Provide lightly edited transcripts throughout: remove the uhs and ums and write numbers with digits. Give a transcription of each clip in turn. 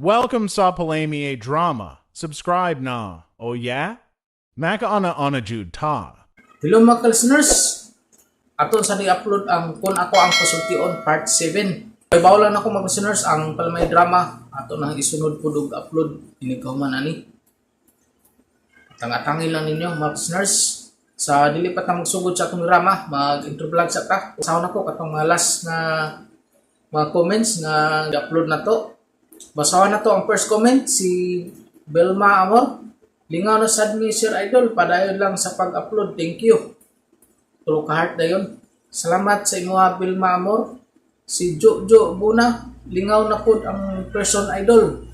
Welcome sa Palami Drama. Subscribe na. Oh yeah? Makaana ana jud ta. Hello, mga listeners! Aton sa di-upload ang Kung Ako Ang Pasultion Part 7. Kay bawlan ako, mga listeners, ang Palamay Drama ato nang isunod pud og upload inig kahuman ani. Tanga-tangi lang ninyo, mga listeners. Sa dili pa ta magsugod sa atong drama, mag-intro vlog sa ta. Usaw na ko katong mga last na mga comments nga i-upload na to. Basahan na to ang first comment, si Belma Amor. "Lingaw na sad mi, Sir Idol, padayon lang sa pag-upload. Thank you." Tulo ka heart dayon. Salamat sa imuha, Belma Amor. Si Jojo Buna, "Lingaw na pud ang person, Idol."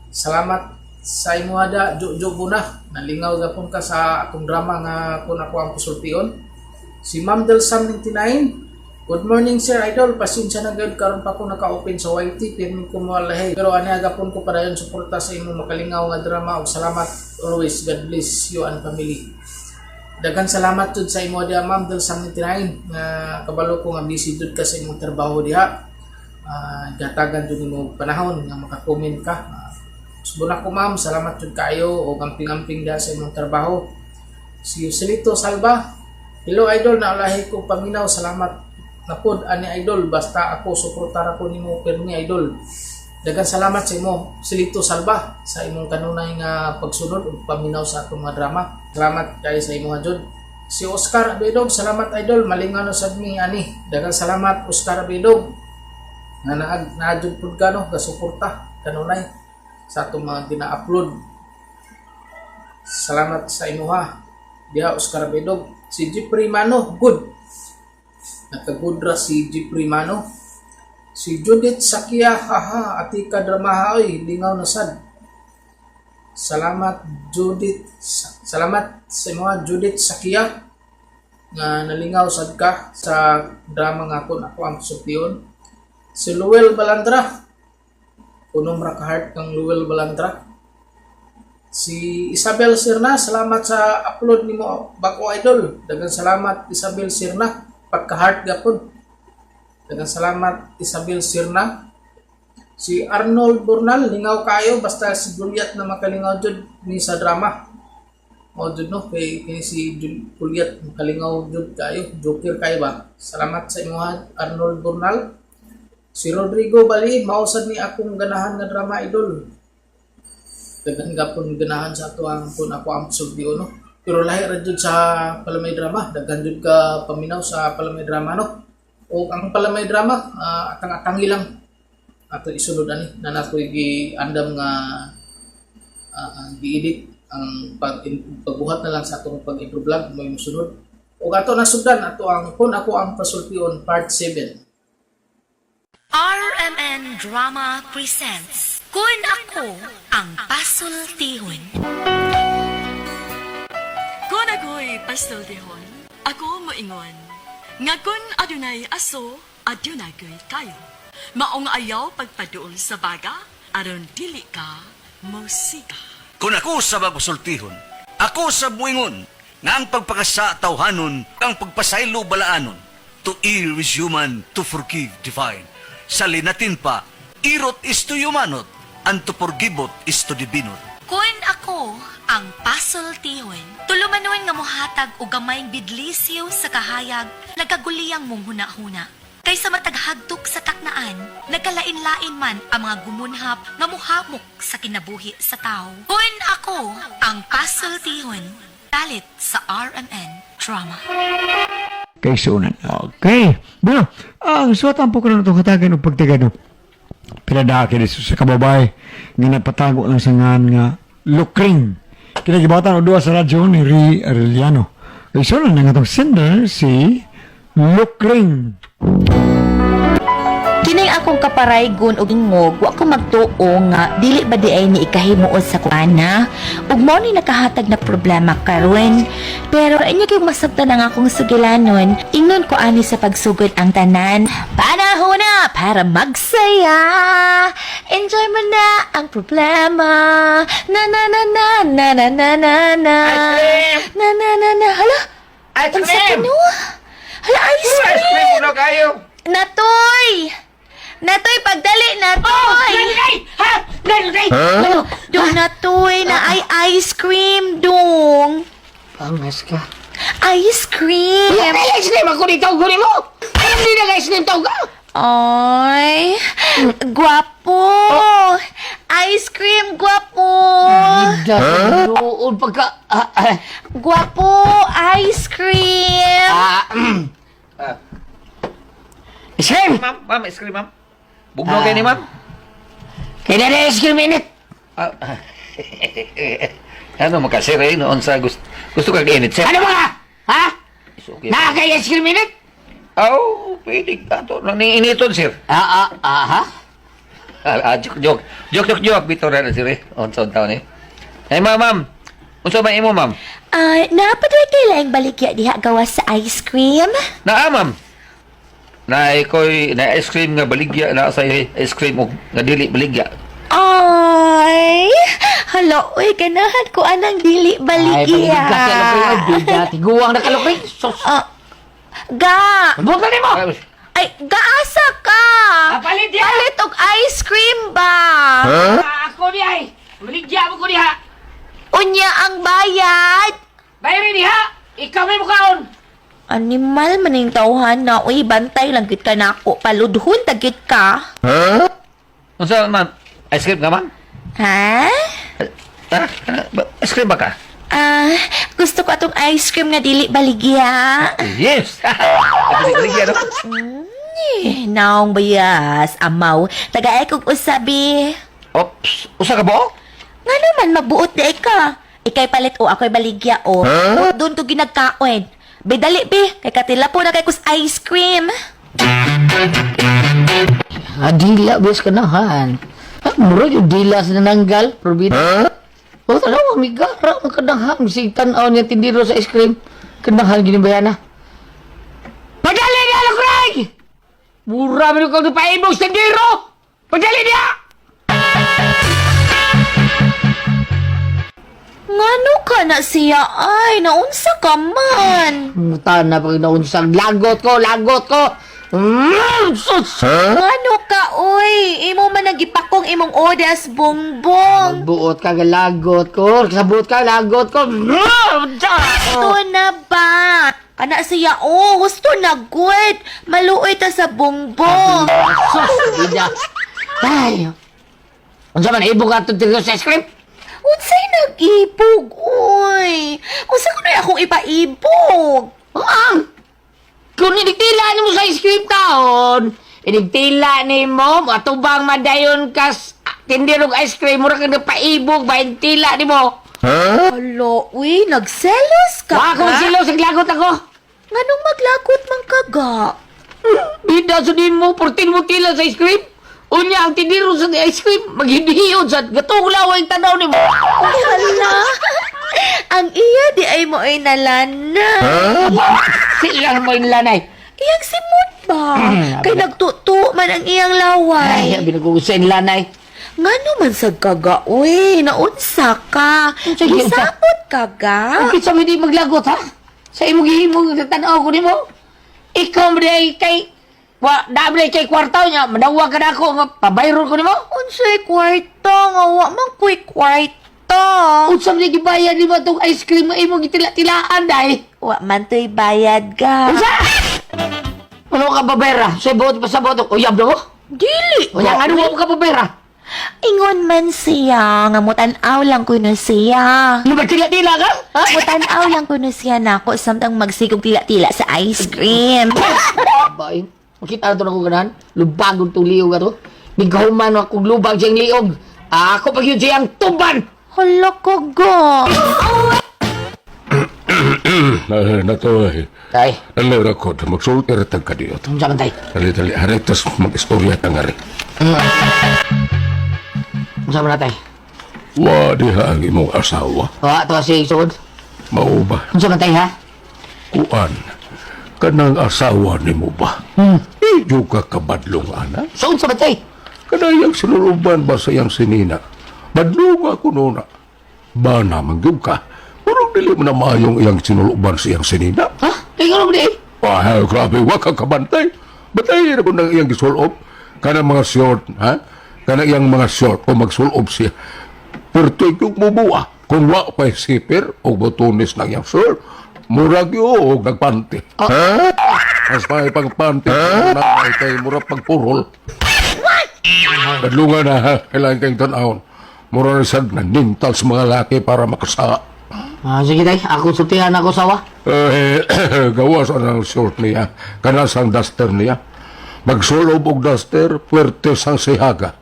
Salamat sa imuha da, Jojo Buna. Nalingaw gapon ka sa atong drama nga Kung Ako Ang Pasultion. Si Ma'am Del Sam 99, "Good morning, Sir Idol. Pasensya na gud, karon pa ko naka-open sa YT, pirmi ko moalahi. Pero ani gapon ko padayon suporta sa imong makalingaw nga drama ug salamat always. God bless you and family." Daghan salamat jud sa imo diha, Ma'am Del Sam 99, nga kabalo ko nga busy jud ka sa imong trabaho diha. Gatagan jud nimo panahon nga maka-comment ka. Subon ako, ma'am, salamat jud kaayo og amping-amping diha sa imong trabaho. Si Yuselito Salva, "Hello, Idol, naulahi ko paminaw, salamat na pod ani, Idol, basta ako suportar ako nimo pirmi, Idol." Daghan salamat sa imo, Silito Salva, sa imong kanunay nga pagsunod ug paminaw sa atong mga drama. Salamat kay sa imo jud. Si Oscar Abedog, "Salamat, Idol, malingaw na sad mi ani." Daghan salamat, Oscar Abedog, nga naag naadjud pud ka no, gasuporta kanunay sa atong mga gina-upload. Salamat sa imuha diha, Oscar Abedog. Si Jeffrey Mano, "Good." Nakagudra si Jeffrey Mano. Si Judith Sakia, "Haha, ati ka dramaha oy, lingaw na sad." Salamat, Judith. Salamat sa mga Judith Sakia nga nalingaw sad ka sa drama nga Kung Ako Ang Pasultion. Si Luel Balandra. Unom ra ka heart kang Luel Balandra. Si Isabel Sirna, "Salamat sa upload nimo bag-o, Idol." Daghang salamat, Isabel Sirna. Pagka-heart gapon. Daghang salamat, Isabel Sirna. Si Arnold Burnal, "Lingaw kayo, basta si Juliet na makalingaw jud ni sa drama." Mao jud no, kay kini si Juliet makalingaw jud kayo, joker kayo ba. Salamat sa imuha, Arnold Burnal. Si Rodrigo Bali, "Mao sad ni akong ganahan nga drama, Idol." Daghan gapon ganahan sa ato ang Kung Ako Ang Pasultion no. Pero lahi ra jud sa Palamay Drama, daghan jud ka paminaw sa Palamay Drama no. O ang Palamay Drama, atang-atangi lang ato isunod ani na natoy gi-andam nga gi-edit ang pagbuhat na lang sa atong pag-intro vlog mo yung sunod. Ug ato nasugdan ato ang Kung Ako Ang Pasultion Part 7. RMN Drama presents Kun Ako Ang Pasultihon. Kung ako'y pasultihon, ako moingon nga kun adunay aso, adunay ko'y kayo. Maong ayaw pagpaduol sa baga, aron dili ka mosika. Kung ako sa magpasultihon, ako sa buingon, nga ang pagpakasa tawhanon, ang pagpasaylo balaanon. To err is human, to forgive divine. Sa linatin pa, irot is to humanot, and to forgivot is to divinot. Kun Ako Ang Pasultihon. Tulumanon nga mohatag og gamayng bidlisiw sa kahayag, nagaguliyang mong huna-huna. Kaysa matag hagtok sa taknaan, nagkalain-lain man ang mga gumunhap nga muhamok sa kinabuhi sa tao. Kun Ako Ang Pasultihon. Dalit sa RMN Drama. Kaigsuonan. Okay. Bueno, ang suwatan po ko na itong hatagan og pagtigado. Pinadaki sa kababay nga napatago lang sa ngan nga Lukring. Kinagibatan og duha sa radyo ni Ri Arellano. Kaigsuonan nga itong sender si Lukring. Kining akong kaparaygon og ingog, wa ko magtuo nga dili ba di ay ni ikahimuot sa kuana ug mao ni nakahatag na problema karon. Pero inyo kay masabtan ang akong sugilanon, ingnon ko ani sa pagsugod ang tanan. Panahon na para magsaya. Enjoy mo na ang problema. Na na na na na na na na na. Ice cream! Na na na na. Hala! Ice Unsa cream! kano? Hala, ice Ice cream cream! kuno kayo! Natoy! Natoy, pagdali, Natoy! Oh, ha! Huh? Dung na toy na ay ice cream, dong. Pangas ka. Ice cream. Ay, ice cream ako dito, guri mo! Ay, hindi na ice cream tawag ka! Ay, gwapo. Ice cream, gwapo. Huh? Doon pagka... Ah, ah, Gwapo, ice cream. ah, Ice cream! Ma'am, ma'am, ice cream, ma'am. Bugno kayo ni ma'am. Kaya na ice cream init! Ah, ano makasir eh, noon sa gusto, gusto kag init, sir. Ano ba ka? Ha? It's okay. Naa kay ice cream init? Aw, pwede ka to. Nang niiniton, sir. Ah, ah, ah, ha? Ah, ah, joke, joke. Joke, joke, joke. Bito na sir eh. On sa taon eh. Ay, ma'am, ma'am. Unsa man imo, ma'am? Ah, napadoy kay laing baligya diha gawas sa ice cream. Naa, ma'am. Na ikoy na ice cream nga baligya na sa ice cream og nga dili baligya. Ay, hala, uy, ganahan ko anang dili Ay, baligya. paligid ka sa lukring. Ay, bida. Tiguang na kalukring. Sus. Ah, ga, Buta ni mo! ay, gaasa ka. Ah, palit diha! Palit og ice cream ba? Ah, ako ni ay! Maligya mo ko diha! Unya ang bayad. Bayari diha! Ikaw may mukaon! Animal man yung tawhan na, uy, bantay lang gid ka nako, paludhon tagit ka. Unsa ma'am? Ice cream nga, ma'am? Ha? Ah, ice cream ba ka? Ah, gusto ko atong ice cream nga dili baligya. Yes. Dili baligya no. Eh, naong bayas, amaw. Tagaay kog usabi. Ops, usa ka buok? Nga naman, magbuot di ka. Ikay palit o ako'y baligya o. Huh? Doon ko ginagkaon. Be, dali be. Kay katila po na kay kus ice cream. Ah, dila, bes ka nahan. Ah, mura yung dila sa nananggal, probida. Huh? O, tanaw, ang migara, ang kanahan. Sig tanaw niya tindiro sa ice cream. Kanahan, ginibayana. Padali niya, Craig! Mura, meron kang paibog sa tindiro! Padali niya! Ngano ka na siya ay, naunsa ka man. Muta na pag naunsang. Lagot ko, lagot ko! Sus! Ngano ka, uy. Imo man nagipakong imong odas, bongbong. Magbuot ka, lagot ko. Sabot ka, lagot ko. Gusto na ba? Kana siya, oh, gusto na good. Maluoy ta sa bongbong. Sus! Ida. Ay! Unsa man ibog ato tindiro sa ice cream? Unsay nag-ibog, uy? Unsa kunoy akong ipaibog? Ang! Kung inigtila nimo sa ice cream taon, inigtila nimo, atubang madayon kas tindirog ice cream, mura kang napaibog, bahin tila nimo. Hala, uy, nagselos ka Wa ko ka? silo sa lagot ako. Nganong maglagot man kaga? Bida sa din mo, portin mo tila sa ice cream. Unya ang tindiro sa ice cream, maghidhiyon sa gatong laway tanaw nimo. Ay, hala. Ang iya di ay mo ay nalana. Sila mo inlanay. Iyang simot ba? Kay nagtutu man ang iyang laway. Ay, binagugusa inlanay. Ngano man sa kaga, uy, naunsa ka. Unsa gyud unsa? Gisapot ka ga? Bakit sa hindi maglagot, ha? Sa imong gihimong tanaw ko nimo. Ikaw mo day kay wa dami kay kwarta niya, madawag ka na ako nga pabayron ko nimo. Unsay kwarta nga wa man ko'y kwarta. Unsa man gibayad nimo tong ice cream nga imong gitila-tilaan day? Wa man to'y bayad ga. Unsa? Ano ka babayra? Sa buot pa sa buot uyab na mo? Dili. Wala nga ano ka babayra? Ingon man siya nga mutan-aw lang kuno siya. Ano ba tila-tila ka? Ha? Mutan-aw lang kuno siya nako samtang magsigog tila-tila sa ice cream. Bain. Makita na to na ko ganahan. Lubagong tong liog ato. Bighuman akong lubag siyang liog. Ako pag yun siyang tuban. Hala ka ga. Na to eh. Tay, Dali record, magsulti ratag ka diyot. unsa man tay? Dali, dali, haritas mag-istorya tangari. Unsa man na tay? Wa diha ang imong asawa. Wa to si sugod. Mao ba? Unsa man tay ha? Kuan. Kanang asawa nimo ba? Di ka kabadlong ana. So unsa man tay? Kanayang sinuluban ba sa iyang sinina? Badlong ako nuna. Ba naman gyud ka? Murag dili mo na maayong iyang sinuluban sa iyang sinina. Ha? Ikaw ba di? Ah, grabe, wa ka kabantay. Bantay na ko ng iyang gisulob. Kanang mga short, ha? Kana iyang mga short kung magsulob siya. Perti yung mubuha. Kung wa pa'y zipper o botones ng iyang shirt, murag yun og nagpanty. Ha? Mas may pangpanty na ay kay murag pagpurol. Badlungan na ha, kailangan kayong tanawon. Mura na siyang nanintal sa mga laki para makasaka. Ah, sige tay, ako sultihan ako sawa. Eh, gawas ang short niya, kana sang duster niya. Magsulob og duster, puwerte sang sihaga.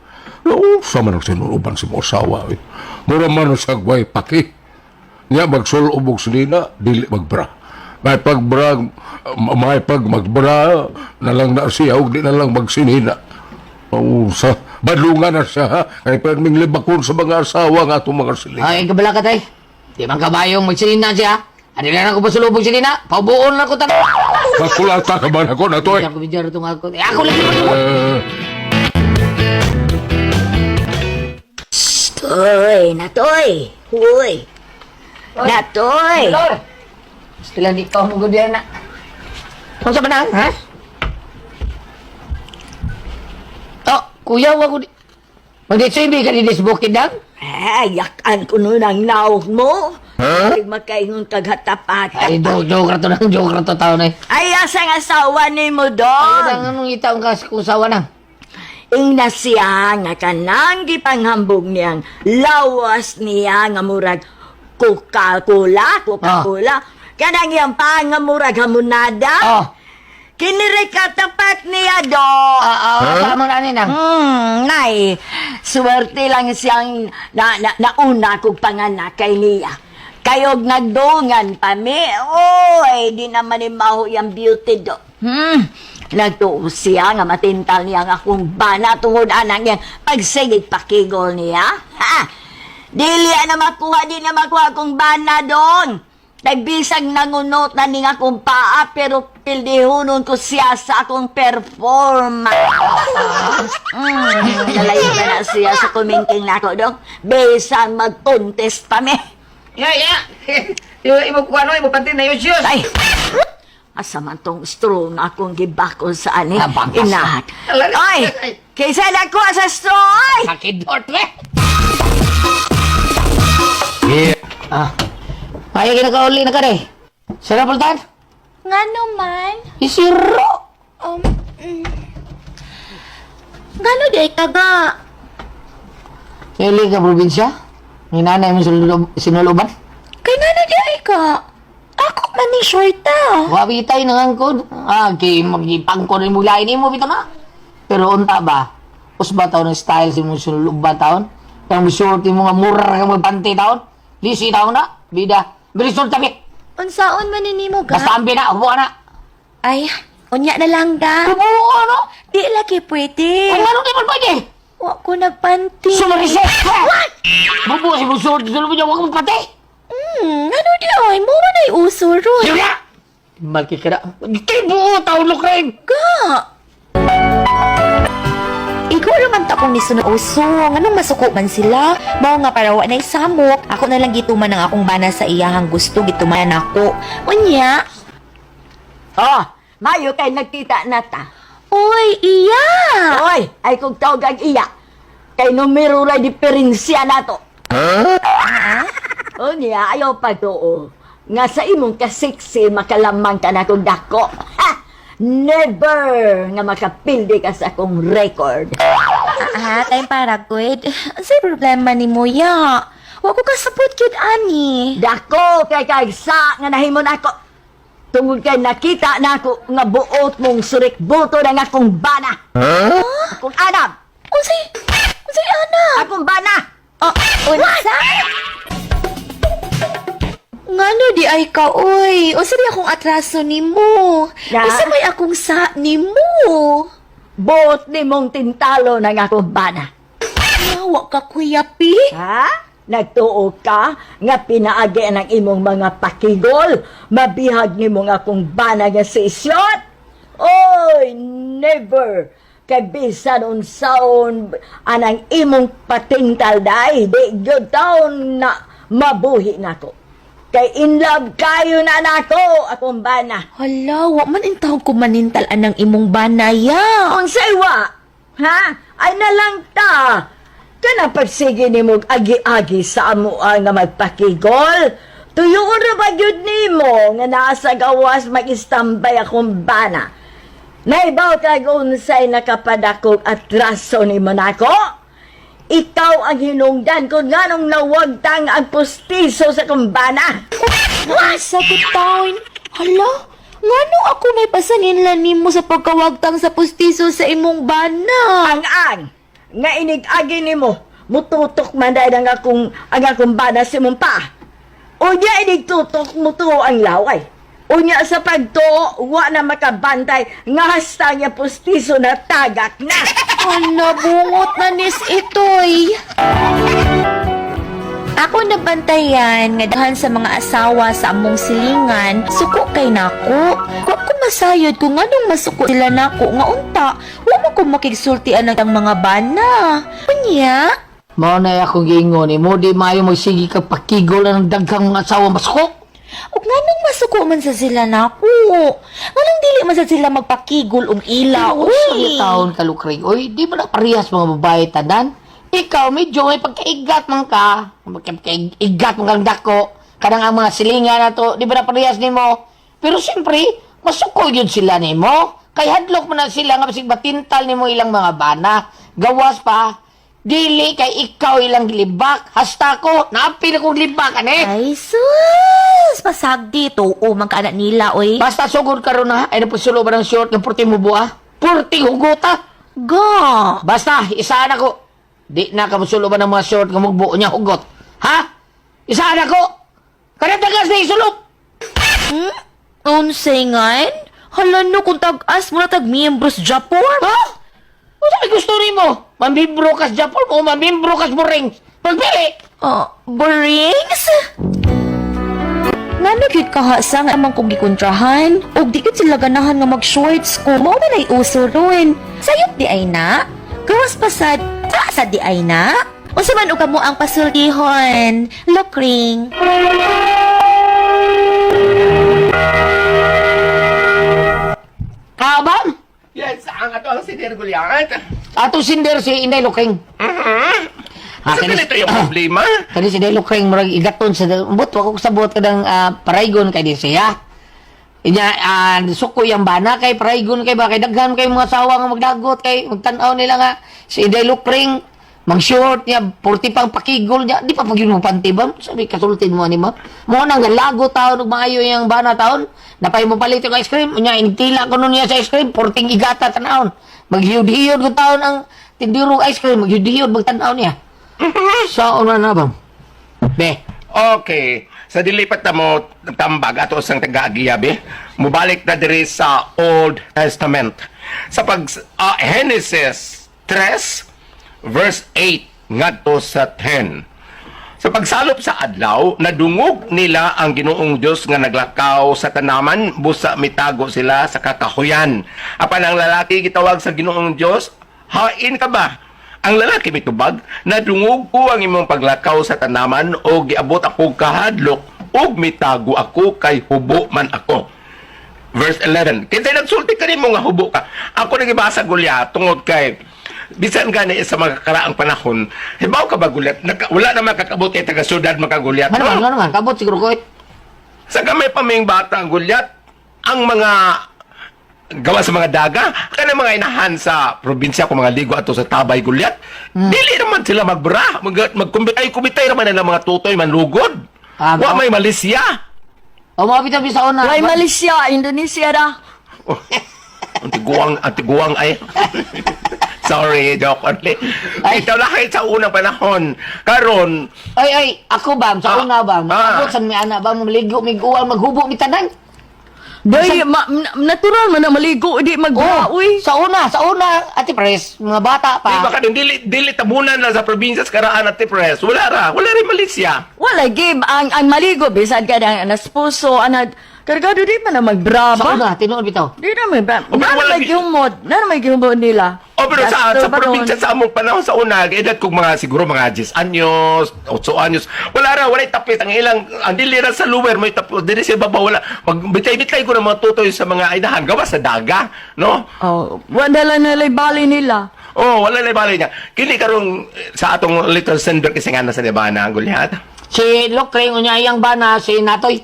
Oo, sa man ang sinuloban si mo asawa. Eh. Mura man ang sagway paki. Niya magsulob og sinina, dili magbra. May pagbra, may pag magbra, na lang na siya, og di na lang magsinina. Oo, sa badlungan na siya, ha? Kay perming libakon sa mga asawa nga itong mga silina. Ay, kabala ka tay. Di man kabayong magsinina siya. Ano na ako pasulubog sinina? Paubuon na ko tan. Makulata ka ba na ko na to eh? Ako bidyo itong ako. Eh, ako lagi pa. Eh, Uy, natoy. Uy. Natoy. Gusto lang di ka mo gud na. Unsa ba nang, ha? Oh, kuya wa ko di. Magditsimbi ka di sa bukid dang? Ay, yakan ko nun ang naog mo. Huh? Makaingon kaghatapata. Ay, joke, joke ra to nang, joke ra to taon eh. Ay, asang asawa ni mo Ay, doon. dang anong itaon ka sa kusawa nang? Ingna siya nga kanang gipanghambog niyang lawas niya nga murag Coca-Cola, Coca-Cola. Kanang iyang paa nga murag hamonada. Oh. Kiniri katapat niya do. Ah, ah, huh? mo na ani nang. Nay, swerte lang siyang na, na, nauna kong panganak kay niya. Kayog nagdungan pa mi. Oy, di naman ni maho yung beauty do. Nagtuo siya nga matintal niya ang akong bana tungod anang niyang pagsigig pakigol niya. Ha? Dili na makuha, di na makuha akong bana doon. Nagbisag nangunot na ning akong paa pero pildihunon ko siya sa akong performance. Nalayo na na siya sa kumingking nako dong. Bisan mag-contest pa mi. Ya, ya. Yo imo kuano imo pantin na yun. Ay! Asa man tong straw na akong gibako sa ani? Ah, bangkas. Inahat. Ay! Kaysa nakuha sa straw! Ay! Sakit dort we. Ah. Ay, ginakauli na ka re. Sira pultan? Ngano man? Isiro. Ngano di ay kaga? Kailan ka probinsya? May nanay mo sinuluban? Kay ngano di ay ka? Ako man ni shorta. Wabi tayo nangangkod. Ah, kay magipangkod ni mula ini mo bitaw na. Pero unta ba? Usba taon ng style si mo sinuluban taon? Kang musulti mo nga mura ka magpante taon? Lisi taon na? Bida. Bilisol tabi. Unsaon man ni nimo ga? Basta ambi na, hubuan na. Ay, unya na lang ga. Hubuan no? Di lagi pwede. Kung ano di man pwede? Wa ko nagpanty. Sumarise! What? Bubuo si musulti sulubon niya, huwag mong pati. Ano di ay? Mo man ay uso ron. Yun na! Malki ka na. Kay buo taon lukreng! Ga! Ikaw naman ta kong nisunod uso. Nganong masuko man sila? Mao nga para wa na'y samok. Ako na lang gituman ang akong bana sa iyahang gusto gituman ako. Unya, Oh, mayo kay nagkita na ta. uy, iya! Oy, ay kung tawag ang iya. Kay numero ra diferensya nato. Huh? O niya, ayaw pa to. Nga sa imong kasiksi, makalamang ka na kong dako. Ha! Never nga makapildi ka sa akong record. Ah, time para good. Unsay problema ni mo ya? Wa ko kasabot gyud ani. Dako kay kagsa nga nahimo nako. Tungod kay nakita nako nga buot mong surik buto ng akong bana. Huh? Akong anam. Unsay unsay ana? Akong bana. Ah, unsa? Ngano di ay ka, oy? Unsa di akong atraso nimo? Na? Unsa may akong sa nimo? Buot ni mong tintalo ng akong bana. Nga, wa ka kuya pi. Ha? Nagtuo ka nga pinaagi ng imong mga pakigol, mabihag nimo nga akong bana nga sisyon? Oy, never! Kay bisan unsaon anang imong patintal day, di gyud taon na mabuhi nako. Kay in love kayo na nako akong bana. Hala, wa man intawon ko manintal anang imong banaya. Unsay wa? Ha? Ay nalang ta. Kanang pagsige nimo agi-agi sa amoa nga magpakigol. Tuyoon ra ba gyud nimo nga naa sa gawas mag-istambay akong bana. Naibaw kag unsay nakapadakog atraso nimo nako? Ikaw ang hinungdan kung nganong nawagtang ang pustiso sa kumbana. Sagot taon. Hala, ngano ako may pasanginlan nimo sa pagkawagtang sa pustiso sa imong bana? Ang-ang nga inig-agi nimo mututok man dahil ang akong bana sa imong paa. Unya inigtutok mo to ang laway. Unya sa pagtuo, wa na makabantay nga hasta niya pustiso na tagak na. Hala, bungot na nis itoy. Ako nabantayan nga dahan sa mga asawa sa among silingan, suko kay nako. Wa ko masayod kung nganong masuko sila nako nga unta, wa mo ko makigsultian ang mga bana. Unya, Mao na akong giingon nimo, di maayo magsige kag pakigol ang daghang mga asawa masuko. Ug nganong masuko man sa sila nako? Nganong dili man sa sila magpakigol og ila, Uy, uy? taon ka lukring. Uy, di ba na parehas mga babae tanan? Ikaw medyo may pagkaigat man ka. Pagkaigat man kang dako. Kanang ang mga silingan na to, di ba na parehas nimo? Pero siyempre, masuko yun sila nimo. Kay hadlok man na sila nga basig batintal nimo ilang mga bana. Gawas pa, dili kay ikaw ilang gilibak. Hasta ko, naapil akong libak, ane. Ay sus, pasagdi tuo man ka anak nila, oy. Basta sugod karon na, ay napusulo ba ng short ng purting mo buha? Purting huguta! Ga. Basta, isaan ako. Di na kamusulo ba ng mga short nga mugbuo niya hugot? Ha? Isaan ako. Kanang tagas na isulop. Hmm? Unsay ngan? Hala no, kung tag-as mo na tag miyembros Japon. Ha? Unsa may gusto nimo? Mamimbro kas Japon o mamimbro kas Bureng? Pagpili. Oh, Burings? Ngano gyud kahasa nga amang kong gikontrahan ug di gyud sila ganahan nga mag-shorts ko. Mao man ay uso ron. Sayop di ay na. Gawas pasad, sa di ay na. Unsa man og kamo ang pasultihon? Lokring. Kaabam? Yes, ang ato ang sinder Gulyat. Ato sinder si Inday Lukring. Sa ganito yung problema. Kani si Inday Lukring murag igaton sa but wa ko sabot kadang paraygon kay di siya. Inya suko yang bana kay paraygon kay ba kay daghan kay mga asawa nga magdagot kay magtan-aw nila nga si Inday Lukring mang short niya purti pang pakigol niya di pa pag yun mo panty ba sabi kasultin mo ani mo mo nang galago taon ug maayo yang bana taon napay mo palit yung ice cream unya inigtila ko nun niya sa ice cream purting igata tan-awon maghiyod-hiyod ko taon ang tindiro ice cream maghiyod-hiyod magtan-aw niya sa una na ba be. Okay, sa dilipat na mo tambag ato sang taga-agiyabi, mubalik na diri sa Old Testament. Sa pag Genesis 3 verse 8 ngadto sa 10. Sa pagsalop sa adlaw, nadungog nila ang Ginoong Dios nga naglakaw sa tanaman, busa mitago sila sa kakahuyan. Apan ang lalaki gitawag sa Ginoong Dios, "Hain ka ba?" Ang lalaki mitubag, "Nadungog ko ang imong paglakaw sa tanaman o giabot ako kahadlok ug mitago ako kay hubo man ako." Verse 11. Kinsay nagsulti kanimo nga hubo ka? Ako nagibasa Goliath tungod kay bisan gani sa mga karaang panahon, hibaw ka ba Goliath? Wala na makakabot kay taga syudad maka Goliath. Ano man, ano man, kabot siguro ko eh. Sa gamay pa ming bata ang Goliath, ang mga gawa sa mga daga, kanang mga inahan sa probinsya kung mga ligo ato sa Tabay Goliath, dili naman sila magbra, magkumbitay kumitay naman nila mga tutoy manlugod. Wa may malisya. O mga bitaw sa una. Way Malaysia, Indonesia ra. Oh, ang tiguang ay. Sorry, joke only. Ay, ito lahat sa unang panahon. Karon, Ay, ay, ako bam, sa una bam. Abot sa mi ana bam, maligo, miguan, maghubo, mi tanan. Day, natural man na maligo, di magbra, Oh, uy. sa una, Ate Pres, mga bata di ba pa. ka dili dili tabunan na sa probinsya sa karaan at Pres. Wala ra, wala rin malisya. Wala give ang maligo bisan ka ng naspuso ana kargado di man na magbra Sa ba? una, tinuod bitaw. Di na may ba. O, pero Na wala may gihumod, na may gihumod nila. O pero sa Gasto sa ba probinsya nun? sa among panahon sa una, edad kong mga siguro mga 10 anyos, 8 anyos, wala ra, wala tapis ang ilang ang dili ra sa lower may tapos dili sa baba wala. Magbitay-bitay ko ng mga tutoy sa mga inahan gawa sa daga, no? Oh, wala na nila bali nila. Oh, wala na bali niya. Kini karong sa atong little sender kasi nga nasa Libana, Goliath. Si Lokring unya iyang bana si Natoy.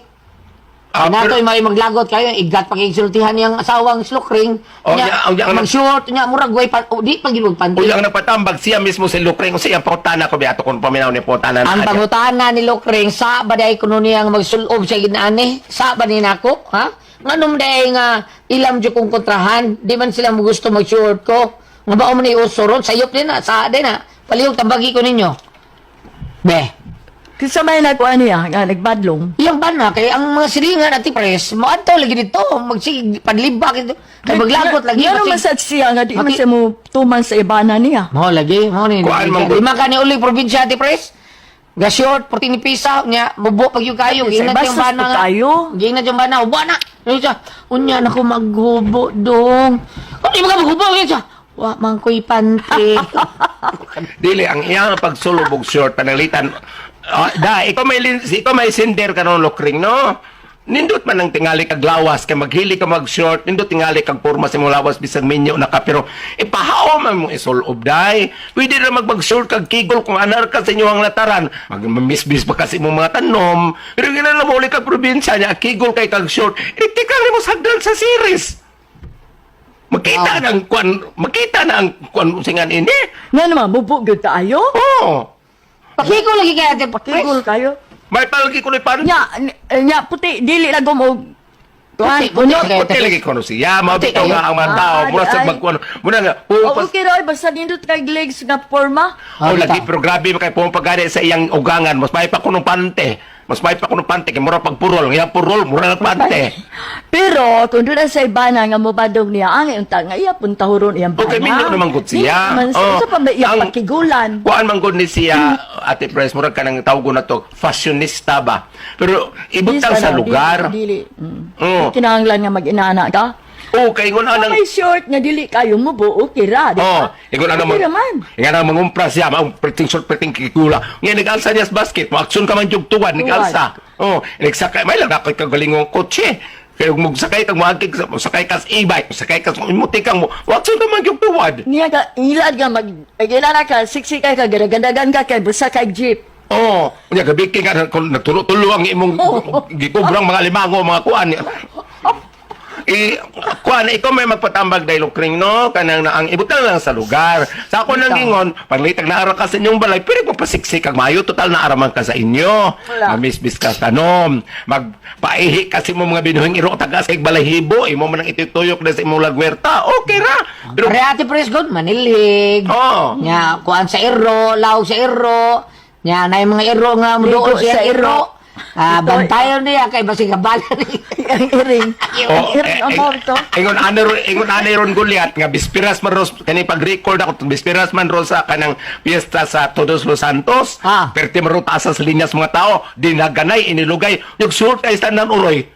Ah, Si Natoy may maglagot kayo igat pakigsultihan niyang asawang si Lokring. Oh, nya- oh, nya- mag-short unya murag way pa, oh, di pa gid panty. Uy, ang nagpatambag siya mismo si Lucreng. Siya ang pangutana ko, biyato kung paminaw ni pangutana Ang na. pangutana ni Lokring sa ba day kuno niyang magsulob sa ginaani? Sa ba ni nako? Ha? Nganong day nga ilam jud kong kontrahan, di man sila mo gusto mag-short ko. Nga ba man ni uso ron sayop din na, sa din na. Palihog tambagi ko ninyo. Be. Kinsa may nagkuan niya nga nagbadlong. Iyang bana kay ang mga silingan at pres, moadto lagi dito, magsig panlibak dito. Kay maglagot lagi. Ngano man sad siya nga di man siya mo tuman sa ibana niya. Mo lagi, mo ni. Kuan man gud. Lima ka ni uli probinsya ati pres. Ga short, 14 ni pisa, nya mubo pag yung kayo, Sa giingnan yung bastos bana po nga. kayo. Giingnan yung bana, hubo na. Ano siya? Unya na ko maghubo dong. Kung di mo ka maghubo, yun siya. Wa man ko'y panty. Dili, ang iyang pagsulubog short, pananglitan. Ah, da, ikaw may sender ka ng Lucreng, no? Nindot man ang tingali kag lawas, kay maghili ka mag-short, nindot tingali kag porma sa imong lawas bisag minyo na ka, pero ipahao man mo isulob, day. Pwede na mag-short kag kigol kung anar ka sa inyong lataran. Magmisbis pa kasi imong mga tanom. Pero gina na mo uli kag probinsya niya, kigol kay kag short. Itik lang mo sagdan sa series. Makita na ang kwan, makita na ang kwan singan ini. Nga naman mubo gyud kaayo. Oo. Pakigol lagi kay ate pres. Pakigol kayo. May palagi ko ni pan. Nya nya puti dili na gum og kuan Puti, puti unot. kay ate Puti lagi ko no siya, mabitaw kayo. nga ang mga tao, Ah, mura sa ay. magkuan. Muna nga, O pumpas. okay ra oy, basta nindot kay legs nga porma. Oh, lagi pero grabe kay pumapagani sa iyang ugangan, mas may pa kunong pante. Mas may pa kunong pante kay mura pagpurol, ngayang purol mura na pante. Pero kung doon sa ibana nga mobadong niya ang unta nga iya puntahuron iyang bana. Okay, minyo naman gud siya. Minyo naman siya. Oh. Unsa pa ba iyang Ang- pakigulan? Kuan man gud ni siya, Ate Pres, mura ka nang tawag na to, fashionista ba? Pero ibutang Di sa sana, lugar. Dili. dili. Mm. Oo. Kinahanglan nga mag-inana ka. Oh, kay ingon Kung anang may short nga dili kayo mo buo, okay ra, di Oh, ba? ingon ano Okay raman. Ingon ano mangumpra siya, maong perting short perting kikula. Nga nag-alsa niya sa basket, mo aksyon ka man jug tuwan nag-alsa. Oh, nagsakay may lang ako kagalingong kotse. Kaya kung magsakay kang moagig sa sakay ka sa e-bike, sakay ka sa imuti kang mo, aksyon ka man jug tuwad. Niya ka, ilad ka mag, ilad ka, siksi kay ka, gadagandagan ka kay busa kay jeep. Oh, unya gabi kay nga kung nagtulo-tulo ang imong gikubrang mga limango, mga kuan. I kuan ikaw may magpatambag dahil kring no kanang na ang ibutang lang sa lugar. Sa ako nang ingon, panglitag na ara ka sa inyong balay, pero magpasiksik kag mayo total na araman ka sa inyo. Wala. Mamismis ka sa tanom, magpaihi kasi mo mga binuhing iro taga sa balahibo, imo man ang itutuyok na sa imong lagwerta. Okay ra. Pero Pare ate pres good manilhig. Oh. Nya kuan sa iro, law sa iro. Nya na mga iro nga Ligo muduol sa sa iro. iro. Ah, Ito, bantayon niya kay basig kabala ni. Ang iring. Ang iring ang eh, ito. Ingon ano ingon ano ron Goliath nga bispiras man ros kani pag-record ako bispiras man ron sa kanang piyesta sa Todos Los Santos. Ah. Perti man ron taas sa linyas mga tao, dinaganay inilugay, nagsuot kay tanan uroy.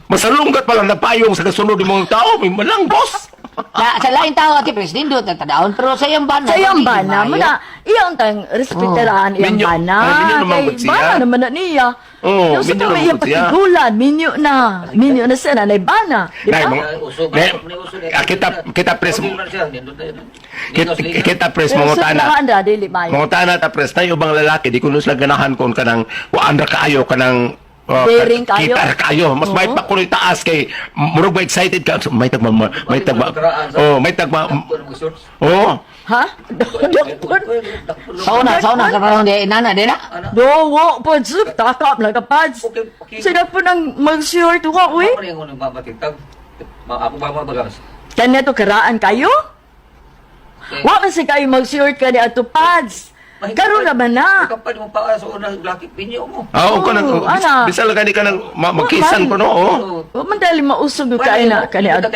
Masalunggat pa lang nagpayong sa kasunod ng mga tao, may malang boss. Na, sa laing tao ate pres nindot na tadaon pero sa iyang bana. Sa iyang magiging bana, maayo. muna, iyang tang respetaraan iyang Minyo- bana. ay, minyo naman Kay gud siya. bana naman na niya. Oo, Yung sa minyo pa naman iyang gud siya. pakigulan, minyo na. Minyo na siya, nanay bana. Di Nay, ba? mga, nay, ah, kita kita pres kita, kita pres Pero mga sa tana. tanahan ra, dili maayo. Mga tana ta pres tayo bang lalaki di kuno sila ganahan kon kanang waan ra kaayo kanang Daring kaayo. Kita ra kaayo. Mas may Oo. pa kuno taas kay murag ba excited ka. So, may tagma may tagma. Oh, may tagma. Oh. Ha? Doktor? Sa una sa panahon di nana di na. Dowo po, zup, takap lang kapads. Sila po nang mag-short wa, uy. Kanya to karaan kayo? Wa man sa kayo mag-short ka ni ato pads. Karon naman na. Ah, oh, kanang Oo, ana. bisal gani kanang magkisan ko no. Oh. Wa man dali mausog yung kain na kani ato.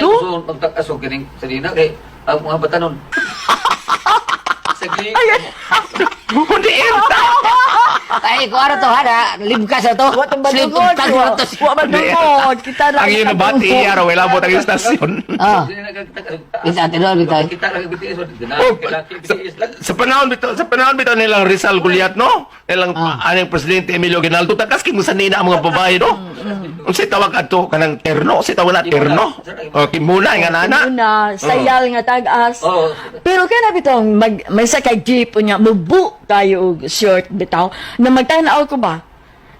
Ay, Hindi irta. Ay ko ara to ha na libkas na to. wa tong Slip badungod. tag na to. Wa badungod. Kita ra. Ang yun ba ti araw wala mo tag istasyon. Ah. Kita tinuod bitaw. Kita lang BTS. Oh, sa panahon bitaw nilang Rizal Guliat, no? Nilang anong presidente Emilio Aguinaldo, takas kay mo sanina ang mga babae, no? Unsay tawag adto kanang terno, unsay tawag na terno? O kimuna nga nana. Una, sayal nga tag-as. Oo. Pero kaya na bitong mag, may sakay jeep unya, mubu tayo og short bitaw, na magtanaw ko ba,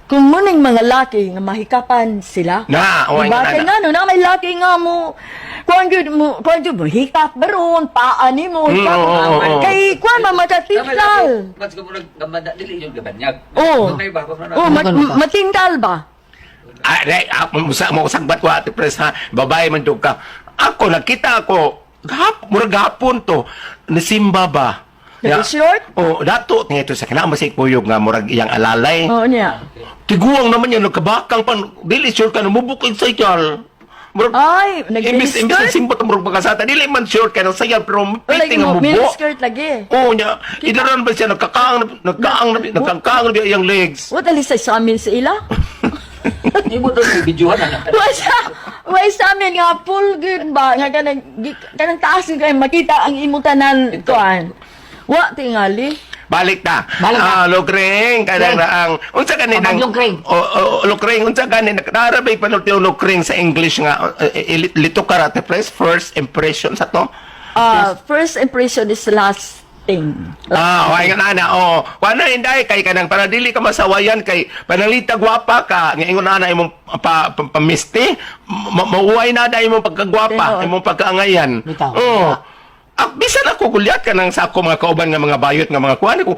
kung muning mga laki nga mahikapan sila. Na, oo, Diba? nga, Kay na. nga, no, na may laki nga mo, kuan gyud mo, kuan gyud mo, hikap baron, paa ni mo, hikap. Oo, oo, oo. Kay kuan man matatintal. Mas kumurag gamada dili yung gabanyag. Oo. Oh, matintal ba? Ah, re, ah, mo sagbat ko, Ate Pres, ha? Babae man jud ka. Ako, nakita ako, murag gahapon to, nisimba ba? Nag-short? Oh, dato, nga ito sa kinama si kuyog nga, murag iyang alalay. Oo niya. Tiguang naman yan, nagkabakang pan, dili sure ka, namubukid sa ikal. Murag, Ay, imbis, imbis nag-miniskirt? na simbot ang murag pagkasata, dili man sure ka, nang sayal, pero O, piting lagi ang mo, mubo. miniskirt lagi. Oo niya, idaran ba siya, nagkakaang na iyang legs. What alis sa amin sa ila? Imo to videohan na. Wa sa amin nga full good ba nga kanang kanang taas nga kay makita ang imong tanan kuan. Wa tingali. Balik ta. Balik ta. Ah, Lokring, kanang Kring. ang unsa kani Pabag Lokring. O, o, Lokring, unsa kani narabay pa yung Lokring sa English nga lito karate press first impression sa to. Ah, first impression is last thing. Ah, okay nga na, oh. Wala inday kay kanang para dili ka masawayan kay panalita gwapa ka nga ingon ana imong pa, pa, pamisti, mauway na da imong pagkagwapa, Tinuod. imong pagkaangayan. Bitaw. Oh. Ah, bisan ako gulyat ka ng sa ako mga kauban nga mga bayot nga mga kuan ko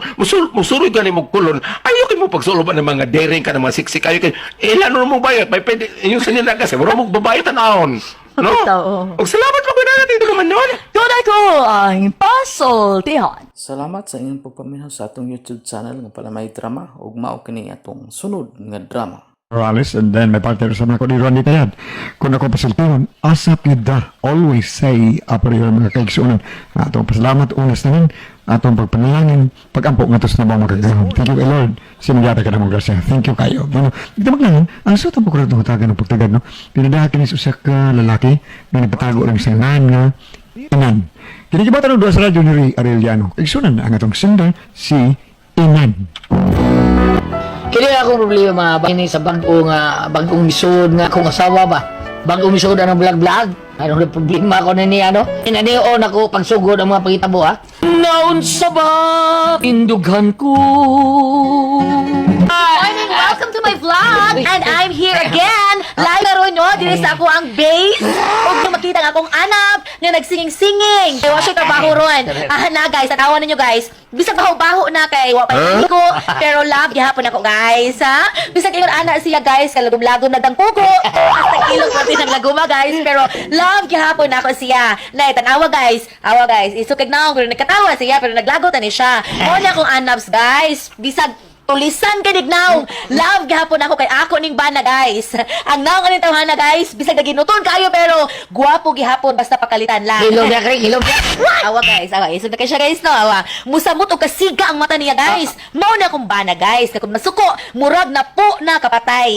musuroy ka nimo kulon ayo kay mo pagsuloban ng mga daring ka ng mga siksik ayo kay ilan mo bayot may pwede yung sinila kasi mura mo babayot tanawon, no? Bitaw, oo. Og salamat pa na dito naman noon. Tunay ko ang pasultihan. Salamat sa inyong pagpaminaw sa atong YouTube channel nga Palamay Drama ug mao kini atong sunod nga drama. Morales, and then may partner sa mga ni Ronnie Tayad. Kung ako pasultihan, asap yun da, always say, upper your mga kaigsunan. Atong pasalamat, unas naman, atong pagpanalangin, pagampo nga tos na ba makagahom. Thank you, kay Lord. Sinugyata ka na mong grasya. Thank you kayo. Bueno, dito maglangan, ang suot ang bukurot ng hutagan ng pagtagad, no? Pinadaha kinis usa ka lalaki nga nagpatago lang sa ngalan nga Inan. Kinikibatan og duha sa radyo ni Ray Arellano. Igsunan ang atong singer, si Inan. Kini akong problema ba ini sa bag-o nga bag-ong misod nga akong asawa ba. Bag-ong misod ang vlog-vlog. Ano na problema ko na niya no? Inanion ako pagsugod ang mga pangitabo ha. Naunsa ba indughan ko? Morning! Welcome to my vlog! And I'm here again! Live karon no, diri sa ako ang base. Ug makita ang akong anap nga nagsinging-singing. Kay wa siya trabaho ron. Ah na guys, tanawan ninyo guys. Bisag baho-baho na kay wa pa ko, pero love gihapon ako guys, ha. Bisag ingon ana siya guys, kalagom-lagom na dang kuko. Hasta ilog pa ng laguma guys, pero love gihapon ako siya. Nay tanawa guys. Awa guys, isukig naong pero nagkatawa siya pero naglagot ani siya. Mo na akong anaps guys. Bisag tulisan kay dignaw. Love gihapon ako kay ako ning bana guys. Ang naong aning tawhana guys, bisag naginuton kayo pero gwapo gihapon basta pakalitan lang. Hilom ya kring, hilom ya. Awa guys, awa isog na kay siya guys no, awa. Musamot og kasiga ang mata niya guys. Mao na akong bana guys, kay kung masuko, murag na po na kapatay.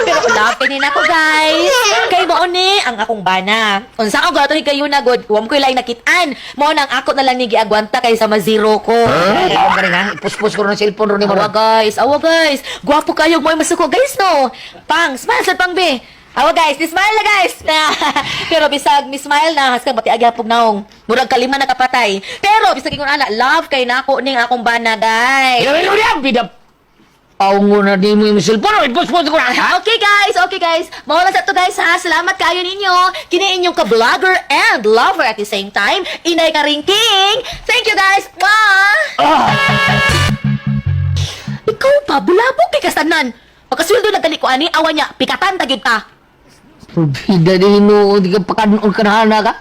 Pero love kini nako guys. Kay mao ni ang akong bana. Unsa ako gato kayo na god, wa mo koy laing nakit-an. Mao na ang ako na lang ni giagwanta kaysa ma-zero ko. Hilom ka rin ha. Ipuspos ko rin ang cellphone rin ni mo. Awa guys, awa guys. Gwapo kayo mo ay masuko guys no. Pang, smile sa pang be. Awa guys, ni smile na guys. Pero bisag mi smile na haskan bati agya pug naong. Murag kalima na kapatay. Pero bisag ingon ana, love kay nako ning akong bana guys. Hilom, hilom ya. Bida. Paungo na di mo yung cellphone. Ipuspos ko na. Ha? Okay guys, okay guys. Mao lang sa to guys ha. Salamat kayo ninyo. Kini inyong ka-vlogger and lover at the same time. Inay ka ring king. Thank you guys. Mwah! Ikaw pa, bulabog kay kasanan. Pagkasweldo na gali ko ani, awa niya, pikatan ta gyud ta. Bida di hinuod ka pakanon ka na ka.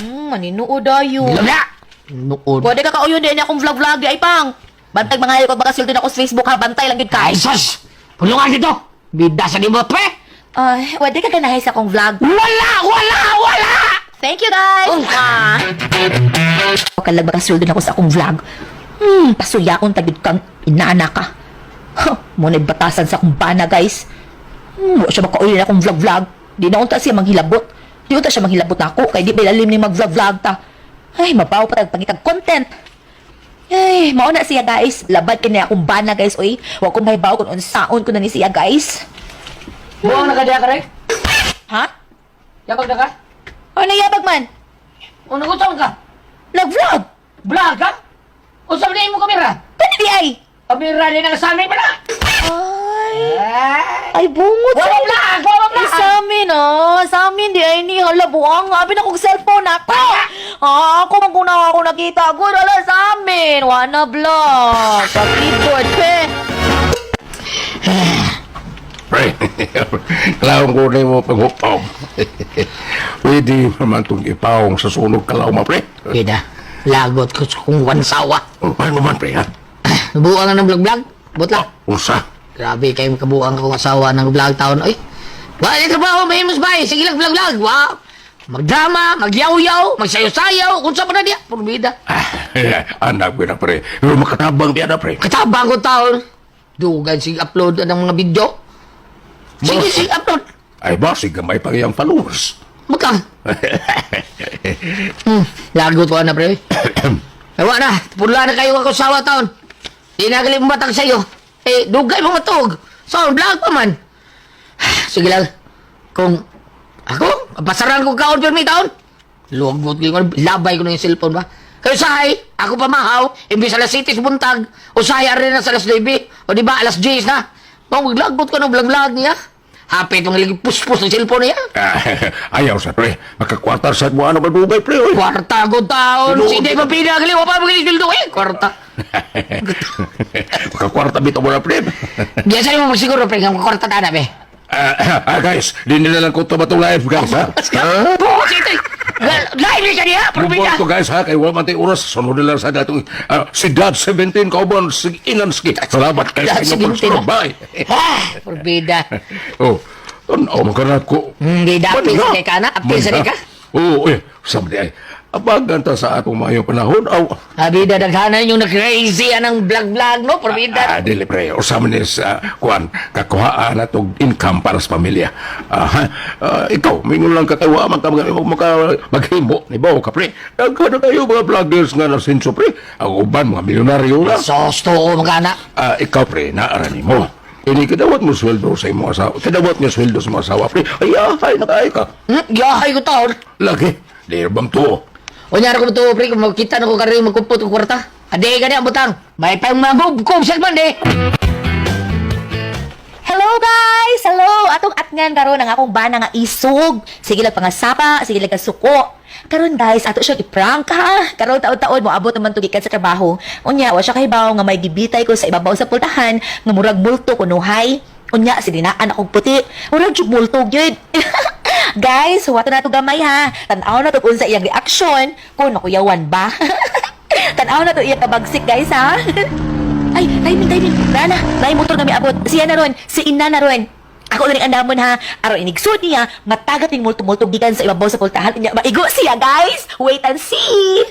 Maninuod ayo. Hilom ya. Nood. Pwede ka kauyon din akong vlog-vlog di ay pang. Bantay mga ko baka sweldo na ako sa Facebook ha, bantay lang gyud ka. Ay sus! Pulungan dito! Bida sa di mo, pre! Ay, pwede ka ganahay sa akong vlog. Wala! Wala! Wala! Thank you guys. Oh. Kalag baka sweldo na ako sa akong vlog. Pasuyakon tagid kang inaana ka. Huh, mo na batasan sa akong bana guys. Wa siya makauyon akong vlog-vlog. Di na unta siya manghilabot. Di ta siya manghilabot nako kay di ba ilalim ni mag-vlog-vlog ta. Ay, mabaw pa tag pangitag content. Ay, mao na siya guys. Labad kini akong bana guys, oy. Wa ko mahibaw kung unsaon ko na ni siya guys. Buang na ka diya ka rin? Ha? Yabag na ka? O nayabag man? O nagusam ka? Nag-vlog. Vlog ka? Unsa man imo kamera? Kani di ay? Kamera ni nang sa amin pala. Ay. Ay, bungot. Wala vlog! Wala vlog! Eh, sa amin, ah. Sa amin, di ay ni. Hala, buang. Abi na kong cellphone ako. Ah, ako man kung na ako nakita. Good, hala, sa amin. Wana vlog. Sa keyboard, pe. Pre, klawang ko na mo paghupaw. Pwede naman itong ipawong sa sunog kalaw ma, pre. Bida, lagot ko sa kong wansawa. Oh, paano man, pre, ha? Buang na ng vlog-vlog? Butla. Unsa? Grabe kayo makabuang kong asawa ng vlog taon. Ay, wala yung trabaho, may mas bay. Sige lang, vlog-vlog. Wa. Magdrama, magyaw-yaw, magsayaw-sayaw. Kung saan pa na diya, purbida. Ah, anak ko na, pre. Pero makatabang diya na, pre. Katabang ko taon. Dugan, sige upload ng mga video. Sige, Boss. sige upload. Ay, basig gamay pang iyang followers. Magka. Lagot ko na, pre. Ay, wa na. Pula na kayo ako sawa taon. Di na gali matag sa'yo. Eh, dugay mo matug. So, vlog pa man. Sige lang. Kung ako, pasaran ko kaon pirmi taon. Luwag ko, labay ko na yung cellphone ba. Kayo sahay, ako pa mahaw, imbis alas 7 sa buntag, usahay rin na sa alas 9, o di ba alas 10 na. Kung maglagot ko ng vlog-vlog niya. Hapit mong lagi puspos ng cellphone niya. Ah, ayaw sa, pre. Makakwartar sa mo ano ba dugay, pre, oy. Kwarta ko taon. Tinuod. Hindi pa pinagali. Wala pa magaling sweldo eh. Kwarta. Makakwarta bitaw mo na, pre. Diyan sa'yo mo magsiguro, pre. Nga kwarta ta na, pre. Ah, ah, guys, di nila lang ko ito ba itong live, guys, ha? Ha? Bukas ito eh. Live ni siya niya. Move Probida. to guys ha, kay wala man tayo oras. Sunod na lang sa datong si Dad 17 kauban si Inanski. Salamat kay Dad sa inyong 17. pagsunod. Bye. Ha! Probida. Oh, tanaw man ka na ko. Hindi dapit Manha. sa kay ka na. Apil sa Manha. ka. Oo, eh, sabi ay, abagan ta sa atong maayong panahon. Aw, Abida, daghanan yung na-crazy anang vlog-vlog, no? Probida. ah, dili pre, usa man is kuan kakuhaan na tog income para sa pamilya. Ah, ha? Ah, ikaw, mingon lang ka kay wa man ka maka maghimo ni bawo ka pre. Daghan na kayo mga vloggers nga nasinso pre. Ang uban mga milyonaryo na. Sosto ko, mga anak. Ah, ikaw pre, naarani mo. Ini kadawat mo sweldo sa imong asawa. Kadawat nga sweldo sa imong asawa pre. Ay, ay, nakaay ka. Yahay ko taon. Lagi, di bang tuo. Unyara ko to, pre, kung magkita na ko karoon magkumpot ko kwarta. Ade ka niya, butang. May pang magubkob sa man, eh. Hello guys! Hello! Atong atngan karon ang akong bana nga isog. Sige lang pangasapa, sige lang kasuko. Karon guys, ato siya i-prank ha. Karon taon-taon mo abot naman tugikan sa trabaho. Unya, wa siya kahibaw nga may gibitay ko sa ibabaw sa pultahan nga murag multo kunuhay. Unya, sininaan akong puti. Murag jud multo gyud. Guys, huwato na to gamay ha. Tan-aw na to kung sa iyang reaksyon kung nakuyawan ba. Tan-aw na to iyang kabagsik guys ha. Ay, timing, timing. Rana, naay motor kami abot. Siya na ron, si ina na ron. Ako na rin andamon ha. Aron inigsud niya, matagat ning multo-multo gikan sa ibabaw sa pultahan. Unya, maigo siya, guys. Wait and see.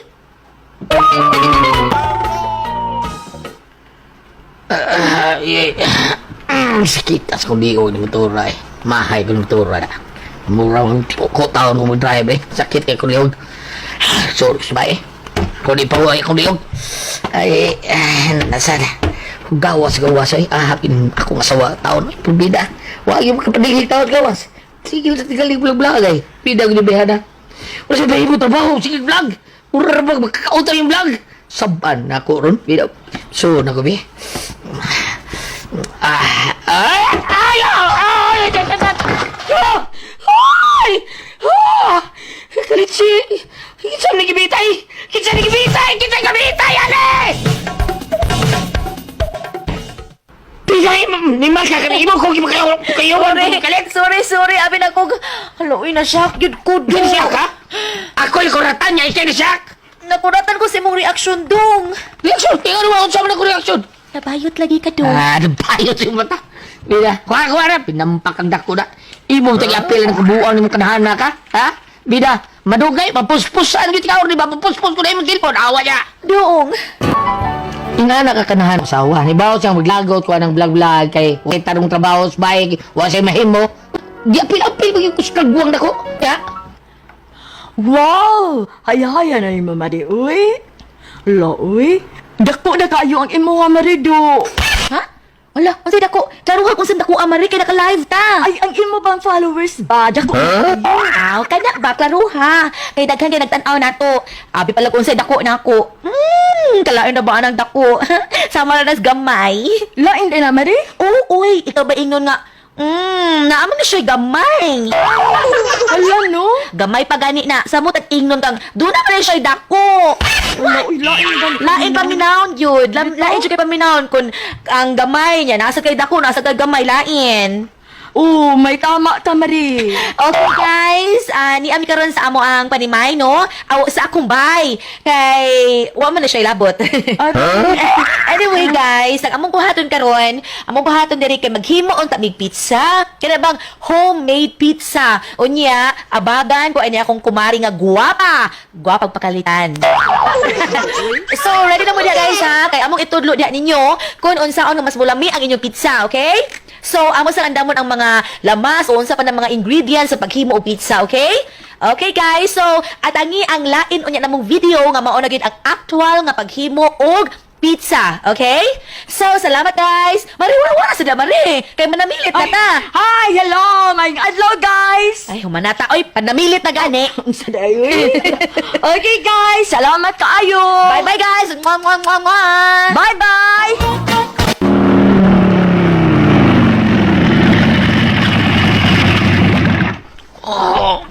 Ay, sakit as kung di ko ni motora eh. Mahay ko ni motora na. Mura ko ko taon ko mag-drive eh. Sakit kay kung liog. Sorry sa eh. Kung di pa ko kung liog. Ay, nasa na. Gawas gawas ay ahapin ako asawa taon ay pabida. Wa gyud makapadigig taon gawas. Sige sa tigali vlog vlog ay. Bida gyud bihana. Wala sa bahimo trabaho sige vlog. Mura ra ba makakautang yung vlog. Saban na ako ron. Bida. So nako bi. Ah, ay, ay, ay, ay, ay, ay, ay, ay, ah, kalitsi, kinsa ni gibitay, kinsa ni gibitay, kinsa ni gibitay, ale! Pigay, ni Marka kami, imo ko kayo, kayo, Sorry, sorry, sorry. Abi na ko. Hala, uy, na-shock yun ko, dong. Siya ka? Ako yung kuratan niya, ikaw na-shock! Nakuratan ko sa imong reaksyon, dong. Reaksyon, tingnan mo ako sa mga reaksyon. Nabayot lagi ka, dong. Ah, nabayot yung mata. Bida, kuha, kuha na. Pinampak ang dako na. Imong tag-apil ng kabuuan ng kanahana ka. Ha? Bida, madugay, mapuspusan git ka. Di ba? Mapuspus ko na imong cellphone. Awa niya. Dong. Ingana ka kanahan asawa. Nibaw siyang maglagot kuha ng vlog-vlog kay way tarong trabaho sa bike, wa siya mahimo. Di apil-apil maging kuskragwang dako. Ya? Wow! Hayahaya na imo, Mari, uy. Lo, uy. Dako na kayo ang imo, Marido. Ha? Wala, unsay dako? Klaruha kung saan dako amari kay naka-live ta. Ay, ang imo bang followers ba? Dako na kayo. Aw, kana ba klaruha? Kay daghan kay nagtan-aw nato. Abi pala kung unsay dako nako. Kalain na ba ang dako? Sama na nas gamay. Lain din na, Mari? Oo, uy, ikaw ba ingon nga? Naaman na siya gamay. Hala, no? Gamay pa gani na. Samot at ingnon kang, doon na man siya dako. Wala, uy, lain ba? Lain paminawon yun. Lain jud kay paminawon kung ang gamay niya nasa kay dako, nasa kay gamay lain. Oh, may tama ta, Mari. Okay guys, niami karon sa amo ang panimay no. Aw sa akong bay kay wa man na siya ilabot. Anyway guys, ang among buhaton karon, among buhaton diri kay maghimo unta mig pizza. Kana bang homemade pizza. Unya, abagan ko ani akong kumari nga guwapa. Guwapa pagpakalitan. So, ready na mo diha guys ha. Kay among itudlo diha ninyo kung unsaon nga mas mulami ang inyong pizza, okay? So, amo sa andamon ang mga lamas o unsa pa ng mga ingredients sa paghimo og pizza, okay? Okay guys, so atangi ang lain unya namong video nga mao na gyud ang actual nga paghimo og pizza, okay? So, salamat guys. Mari wala wala sa mari. Kay manamilit na ta. Hi, hello, my adlaw, guys. Ay, humanata. Oy, panamilit na gani. Unsa dayon? Okay, guys, salamat kaayo. Bye-bye guys. Mwah, mwah, mwah, mwah. Bye-bye. Oh.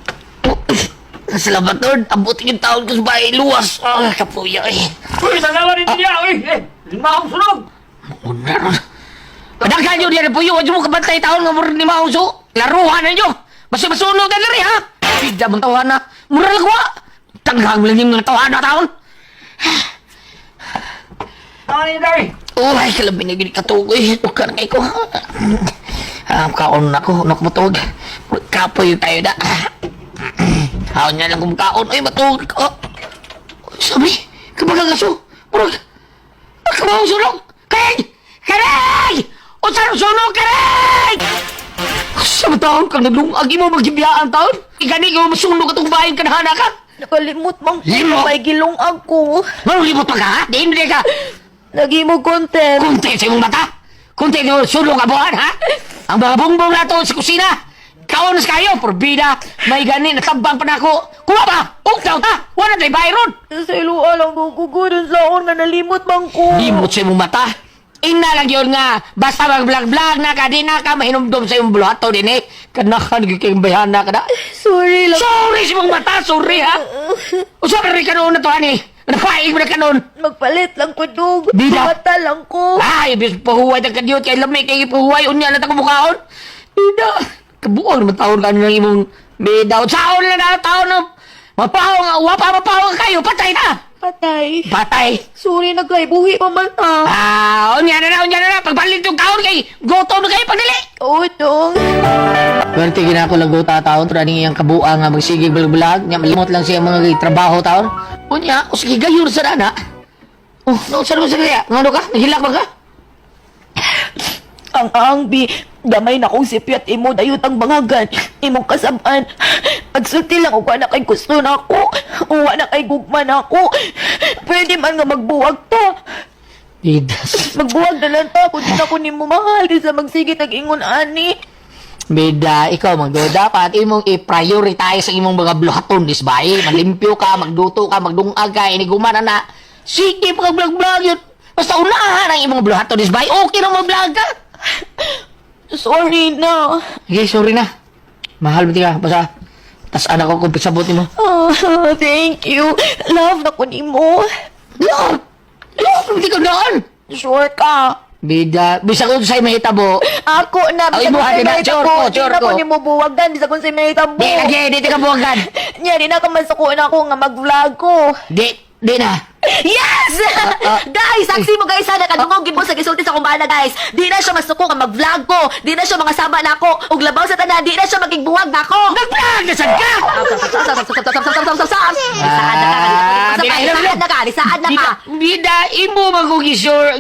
Salamat Lord. Abutin yung taon ko sa bahay. Luwas. Ah, kapuya eh. Uy, tanawa rin niya! Uy, eh, lima akong sunog! Una ron. Padaghan yun yan puyo. Huwag mo kabantay taon nga mura ni Mauso. Laruhan na nyo. Basta masunog na rin ha. Bida mong tawahan na. Mura lang wa. Tanghang lang yung mga tawahan na taon. Ay, day! Oh, ay, kalabi na gini katugoy. Huwag na kayo ko. Ah, kaon na ko. Ano ko matug? Kapoy tayo na. Haon niya lang kung kaon. Ay, matug ko. Sabi, kabagaso. Murag, kabaw sunog. Karig! Karig! Unsa ro sunog, karig! Sa taon kang naglungag imo maghibiyaan taon. Igani ko masunog atong bahin kanahana ka. Nakalimot mang Limo. may gilong ako. Manong pa ka ha? Diin ka. Nagimo content. Kunti sa imong mata! Kunti sa imong sulong abuhan, ha? Ang mga bongbong nato sa kusina! Kaon na sa kayo, porbida! May gani, natabang pa na ako! Kuha pa! Ugtaw ta! Wala na bayron! Sa iluwa lang ko gugudon sa nga nalimot man ko. Limot sa imong mata! Ina lang yun nga, basta mag-vlog-vlog na ka, di na ka, mahinumdum sa imong buluhato din eh. Kanakan, kayong bayana ka na. Sorry lang. Sorry sa imong mata, sorry ha! Usa ka rin kanoon na to, ani! Napaig mo na kanoon! Magpalit lang ko dug. Bida. Mata lang ko. Ay, bis pahuway ta kadiyot kay lamig kay pahuway unya na ta kumukaon. Bida. Kabuon man taon ka nang imong bida. Saon lang na taon no. Mapahaw nga, wapa mapahaw kayo, patay na. Patay. Patay. Sorry na kay buhi pa man ta. Ah, unya na na pagbalit yung taon kay goto na kayo pagdali. Oo, dong. Swerte gina ako lang gota taon tra ning iyang kabuang nga magsigig bulag nya malimot lang siya mga trabaho taon. Unya, o sige gayon sa dana. Oh, no sa sa kaya. Ngano ka? Nahilak ba ka? Ang angbi, gamay na kong sipyat imo dayot ang bangagan, imong kasab-an. Pagsulti lang og wala kay gusto na ako, wa na kay gugma na ako. Pwede man nga magbuwag ta. Bidas. Magbuwag na lang ta kung di na ko nimo mahal kaysa magsige tag-ingon ani. Bida, ikaw magdo dapat imong i-prioritize ang imong mga bluhaton dis bay. Malimpyo ka, magduto ka, magdungag ka, iniguma na na. Sige, pag vlog-vlog yun. Basta unahan ang imong bluhaton dis bay. Okay na mag-vlog ka. Sorry na. Okay, sorry na. Mahal mo ka. Basta, tas anak ko kung pisabot nimo. Oh, thank you. Love na ko nimo. Love! Love! Hindi ka daan! Sure ka. Bida, bisa ko sa'yo mahitabo. Ako na, Ay, bisag buhat unsay na. Sure ko, mahitabo. Di sure na ko ko. nimo buwagan, bisag unsay mahitabo. Di, lagi, di ka buwagan. Nya, di na ka masuko na ako nga mag-vlog ko. Di, di na. Yes! Guys, saksi mo guys ha, nakadungog gid mo sa gisulti sa kumbana guys. Di na siya masuko nga mag-vlog ko. Di na siya mga saba na ako. Ug labaw sa tanan, di na siya magigbuwag na ako. Nag-vlog na sad ka! Saad na ka, saad na ka, saad na ka. Bida, imo man ko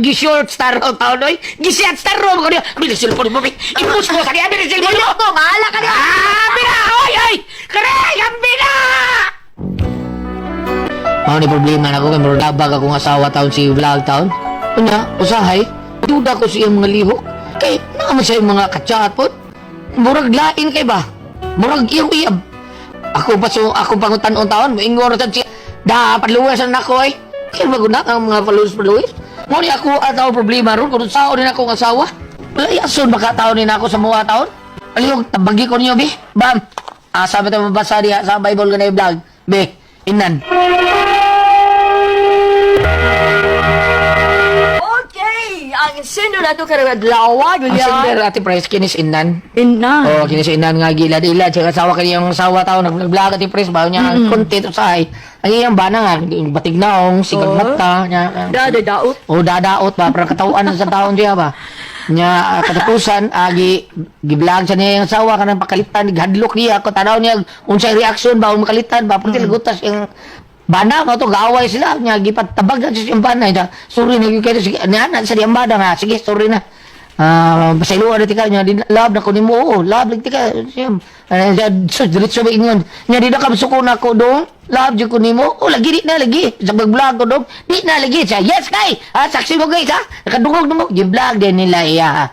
gi-short star o taon oy. Gi-short star ro ko niya. Bida cellphone mo, Impus mo sa niya, bida cellphone mo. Dili ko, mahala ka niya. Ah, bida, oy, oy. Kare, ang bida. Mao ni problema nako kay murag labag akong asawa taon si vlog taon. Unya, usahay, duda ko sa iyang mga lihok. Kay naa man siya mga kachat pod. Murag lain kay ba? Murag iyang iyab. Ako pa so ako pa kung tan-on taon, moingon ra sad siya. Da paluwas na nako ay. Kay maguna ang mga followers. Mo ni ako ataw problema ron kung sao din akong asawa. Palayason baka taon ni nako sa mga taon. Aliyog tabagi ko niyo bi. Bam. Asa ba tayo mabasa diha sa Bible ganay vlog? Be, inan. Okay, ang sino na to karong adlaw, Ang Julian? sender ate Price kinis inan. Inna. Oh, kinis inan nga gilad-ilad siya asawa kaniyang asawa taon nag-vlog ate Price ba niya ang content usahay. Ang iyang bana nga batig naong sigag mata niya. Dada daot. O dadaot ba para katawaan sa taon diya ba. Nya katapusan agi gi-vlog sa niya yung asawa kanang pakalitan gihadlok niya ako tanaw niya unsay reaksyon ba o makalitan ba pati lagutas yung bana mo to gaaway sila nya gipatabag sa siyang bana nya sorry na gyud kayo sige niya na sa diyang bana nga sige sorry na. Ah, pasayloan na tika nya di love na ko nimo, oo love lang tika siyam. So diretso ba ingon nya di na ka suko na ko dong love jud ko nimo, oh lagi di na lagi sa pag-vlog ko dong di na lagi siya yes kay ah saksi mo guys ha nakadungog na mo gi-vlog din nila iya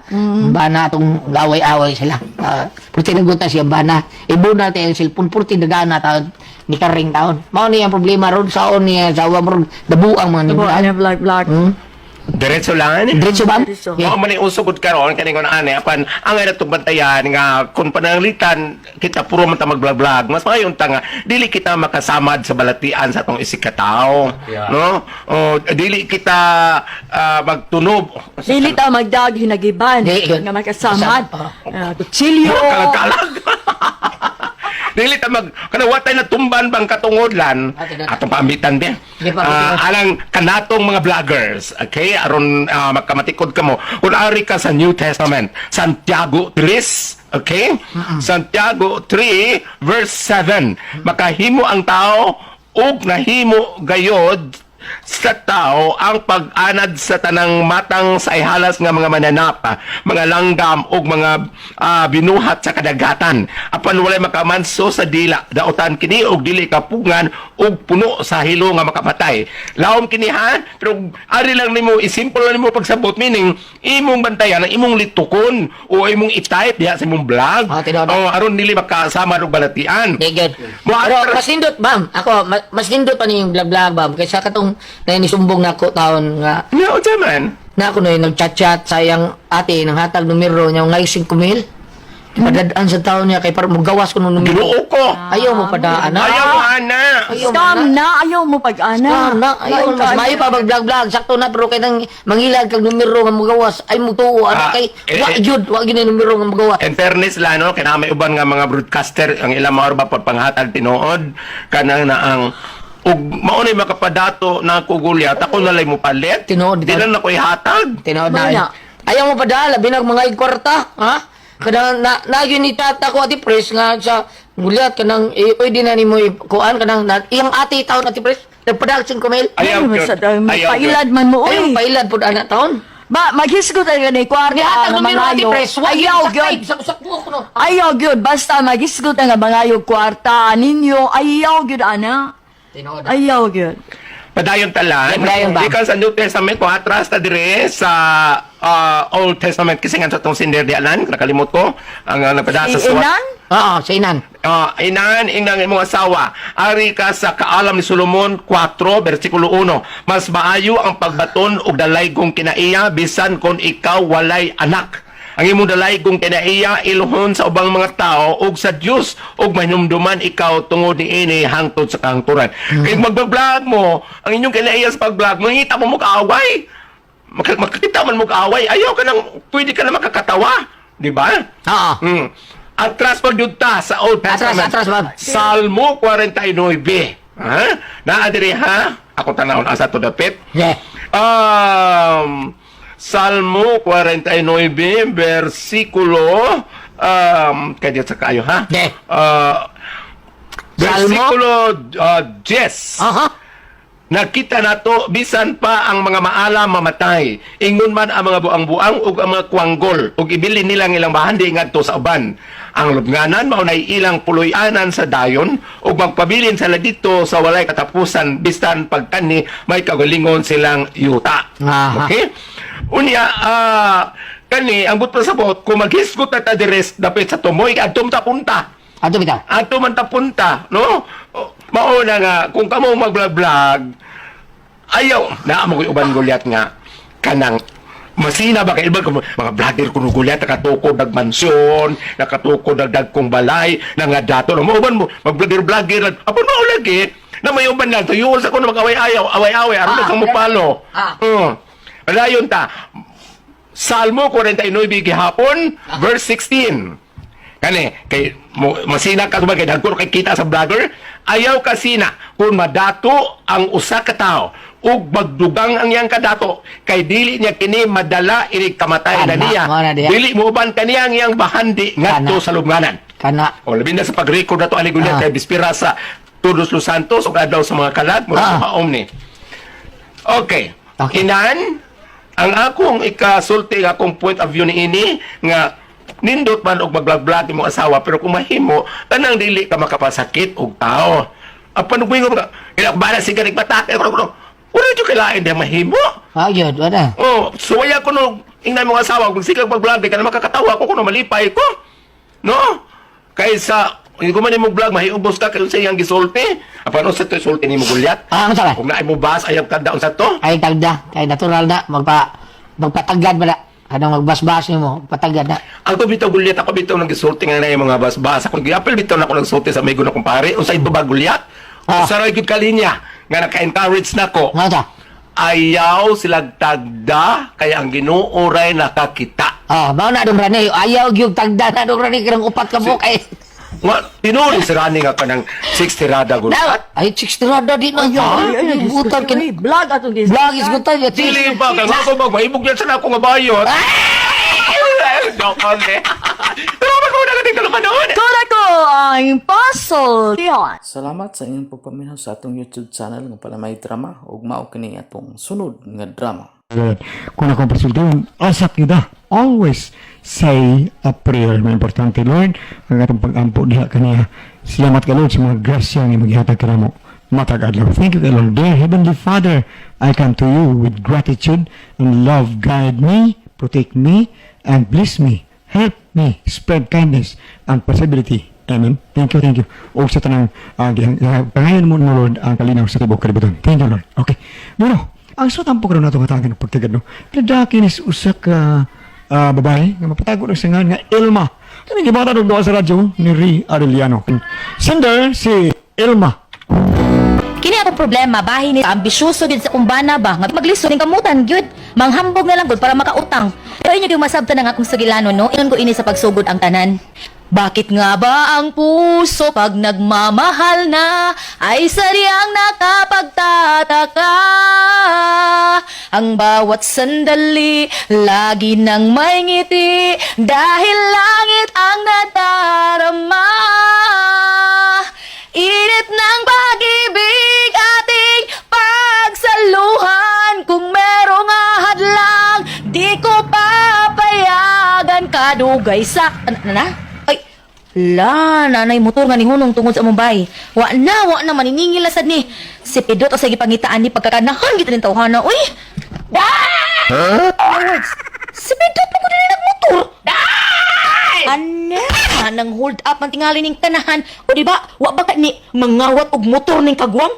bana atong gaway-away sila. Ah, purti naguta siya bana ibuna tayo ang cellphone purti nagana taon ni karing taon mao ni ang problema ron saon niya sawa mo ron dabuang mga Bo, nila. ano vlog vlog. Diretso lang. Diretso ba? Diretso. Yeah. Mao man ni usugod karon kani kon ani apan ang ay natong bantayan nga kung pananglitan kita puro man ta mag-vlog mas maayon ta nga dili kita makasamad sa balatian sa atong isig ka tawo, no, o dili kita magtunob. Dili ta magdag hinagiban Di, yun. nga makasamad. Kasama. Ah, kutsilyo. Kalag-kalag. Dili ta mag kana wa tay natumban bang katungodlan Ah, tinuod. atong paambitan be. Sige, paambitan. Alang kanatong mga vloggers, okay? Aron makamatikod kamo. Kung ari ka sa New Testament, Santiago 3, okay? Santiago 3 verse 7. Makahimo ang tao ug nahimo gayod sa tao ang pag-anad sa tanang matang sa ihalas nga mga mananapa, mga langgam ug mga binuhat sa kadagatan. Apan walay makamanso sa dila, daotan kini og dili kapungan ug puno sa hilo nga makapatay. Laom kini ha, pero ari lang nimo isimple lang nimo pagsabot meaning imong bantayan ang imong litukon o imong i-type diha sa imong vlog. Ah, tinuod. O aron dili makasama og balatian. Di, good. Mo Pero atras- mas nindot, ma'am. Ako, mas nindot pa niyong vlog-vlog, ma'am. Kaysa katong nainisumbong na ako taon nga No, unsa man? na ako na nag-chat-chat sa iyang ate ng hatag numero niya ngay 5,000. Padadaan sa taon niya kay para mugawas ko nung numero. Ginoo ko. Ayaw mo padaan na. Ayaw ana. Ayaw mo Scam na. na, ayaw mo pag-ana. Scam na. Ayaw Lain mas ka, maayo pa mag-vlog-vlog. Sakto na pero kay nang mangilag kag numero nga mugawas ay mutuo ana Ah, kay eh, wa eh. gyud wa gyud ni numero nga mugawas. In fairness la no, kay naa may uban nga mga broadcaster ang ilang mga ba panghatag tinuod kanang na ang ug mao nay makapadato na ako gulyat ako nalay mo palit. Tinuod, Di lang nako ihatag. Tinuod Mao na. na. Ayaw mo padala binag mga kwarta, ha? Kanang na na yun ni tata ko ati pres nga sa gulyat kanang eh, pwede na nimo kuan kanang na, iyang ate taon ati pres nagpadala 5,000. Ayaw Ay, gyud. sa dami, Ayaw gyud. Pailad man mo, Ayaw oy. pailad pud ana taon. Ba, maghisgot ka ni kwarta Nihatag nga numero ati mangayo. pres. Wa Ayaw gyud gyud. sa usak ko no. Ayaw gyud basta maghisgot nga mangayo kwarta ninyo. Ayaw gyud ana. Tinuod. Ayaw gyud. Padayon talan. Padayon ba? Gikan sa New Testament ko atras ta dire sa Old Testament kasi nga sa tong sinder di alan nakalimot ko ang nagpada sa Si suwat. Inan? Oo, sa inan. Ah, inan inang imong asawa. Ari ka sa kaalam ni Solomon 4 versikulo 1. Mas maayo ang pagbaton og dalaygong kinaiya bisan kon ikaw walay anak. Ang imong dalaygong kinaiya ilhon sa ubang mga tao ug sa Dios ug mahinumduman ikaw tungod niini hangtod sa kahangturan. Kay magbablog mo, ang inyong kinaiya sa pag-vlog, mangita mo mo kaaway. Makakita man mo kaaway, ayaw ka nang pwede ka na makakatawa, di ba? Oo. Atras pa jud ta sa Old Atras, Testament. atras, ma'am. Salmo 49. Ha? Naa diri ha? Ako tanawon asa to dapit. Yeah. Salmo 49 versikulo kaya sa kayo ha? Yeah. Ah, Salmo? versikulo 10. Aha. Nakita nato bisan pa ang mga maala mamatay. Ingon man ang mga buang-buang ug ang mga kwanggol ug ibilin nilang ilang bahandi ngadto sa uban. Ang lubnganan mao nay ilang puloy-anan sa dayon ug magpabilin sila dito sa walay katapusan bisan pagkani may kagalingon silang yuta. Aha. Okay? Unya kani ang but pasabot kung maghisgot na ta diri dapit sa tumoy adto ta punta. Adto bitaw. Ato man ta punta, no? O, mao na nga kung kamo mag-vlog, ayaw naa mo ko'y uban gulyat nga kanang masina ba kay iba kung mga vlogger kuno gulyat nakatukod nag mansyon, nakatukod nag dagkong balay, na nga dato no mo uban mo mag-vlogger vlogger apon mao lagi na may uban lang tuyo sa kuno mag-away-ayaw, away-away aron kang mupalo. Padayon ta. Salmo 49 gihapon, verse 16. Kani kay mo, masina ka kay dagko kay kita sa vlogger, ayaw kasina kung madato ang usa ka tawo ug magdugang ang iyang kadato kay dili niya kini madala ini kamatay na Kana, niya. mao na diha. Dili mo uban kaniya ang iyang bahandi ngadto Kana. sa lubnganan. Kana. O labi na sa pag-record na to ani gulyat kay bispira sa Todos Los Santos ug adlaw sa mga kalag mo sa maom ni. Okay. Okay. Inan, ang akong ikasulti ang akong point of view niini nga nindot man og mag-vlog imong asawa pero kung mahimo tanang dili ka makapasakit og tao. Apan ug moingon ka, ila bala sige nagbatak ko. Wala jud kailain di mahimo. Ayun, wala. Oh, suwaya ko no ingnan mong asawa kung sige mag-vlog di ka na makakatawa ko kuno malipay ko. No? Kaysa hindi ko man imong vlog mahiubos ka kay sa iyang gisulti. Apan unsa to sulti nimo gulyat? Ah, ano sabi? Kung naay mo bas ayaw tanda unsa to? Ay tagda, kay natural na magpatagad ba na? Kanang magbasbas nimo, patagad na. Ang ko bitaw gulyat ako bitaw nang gisulti nga na yung mga basbas. Ako giapil bitaw na ako nagsulti sa amigo na kumpare. Unsa ito ba gulyat? Usa ra gyud kalinya nga naka-encourage nako. Nga ta? Ayaw silag tagda kay ang Ginoo ray nakakita. Ah, mao na dong rani, ayaw gyud tagda na dong rani kanang upat ka buok ay. Nga tinuri si Rani nga kanang 60 rada gulyat. Ay, 60 rada di na. Ay, ay, ay, Butan kini. Vlog atong gis. Vlog is good time. Dili ba kay ako mag mahibog yan sa ako nga bayot. Joke only. Pero ko na kating tulumanon. Kura ko ang pasultihon. Salamat sa inyong pagpaminaw sa atong YouTube channel nga Palamay Drama ug mao kini atong sunod nga drama. Kung akong pasultihan, asap kita. Always say a prayer. May importante, Lord, ang atong pag-ampo diha kaniya. Salamat ka, Lord, sa mga grasya nga maghihatag ka namo. Matag adlaw. Thank you, kay Lord. Dear Heavenly Father, I come to you with gratitude and love. Guide me, protect me, and bless me. Help me spread kindness and possibility. Amen. Thank you, thank you. O sa tanang pangayon mo, Lord, ang kalinaw sa tibok kalibutan. Thank you, Lord. Okay. Bueno, ang sa tampo karon nato hatagan og pagtagad no. Pinadaki ni usa ka babae nga mapatago ng singan nga Elma. Kani gibata og duha sa radyo ni Ri Arellano. Sender si Elma. Kini akong problema bahin ni ambisyoso gid sa kumbana ba nga maglisod ning kamutan gyud. Manghambog na lang gud para makautang. Pero inyo gyud masabtan ang akong sugilano no. Ingon ko ini sa pagsugod ang tanan. Bakit nga ba ang puso pag nagmamahal na ay sadyang nakapagtataka? Ang bawat sandali lagi nang may ngiti dahil langit ang nadarama. Init ng pag-ibig ating pagsaluhan. Kung merong ahadlang, di ko papayagan. Kadugay sa... Ano na? Ay, la, nanay motor nga ni Hunong tungod sa Mumbai. Wa na, maniningil na sad ni. Si Pidot o sa gipangitaan ni pagkakanahan kita ning tawhana. Uy! Huh? Lords, si Pidot pa ko din nagmotor. Ana, nang hold up ang tingali ning tanahan. O di ba, wa ba ka ni mangawat og motor ning kagwang?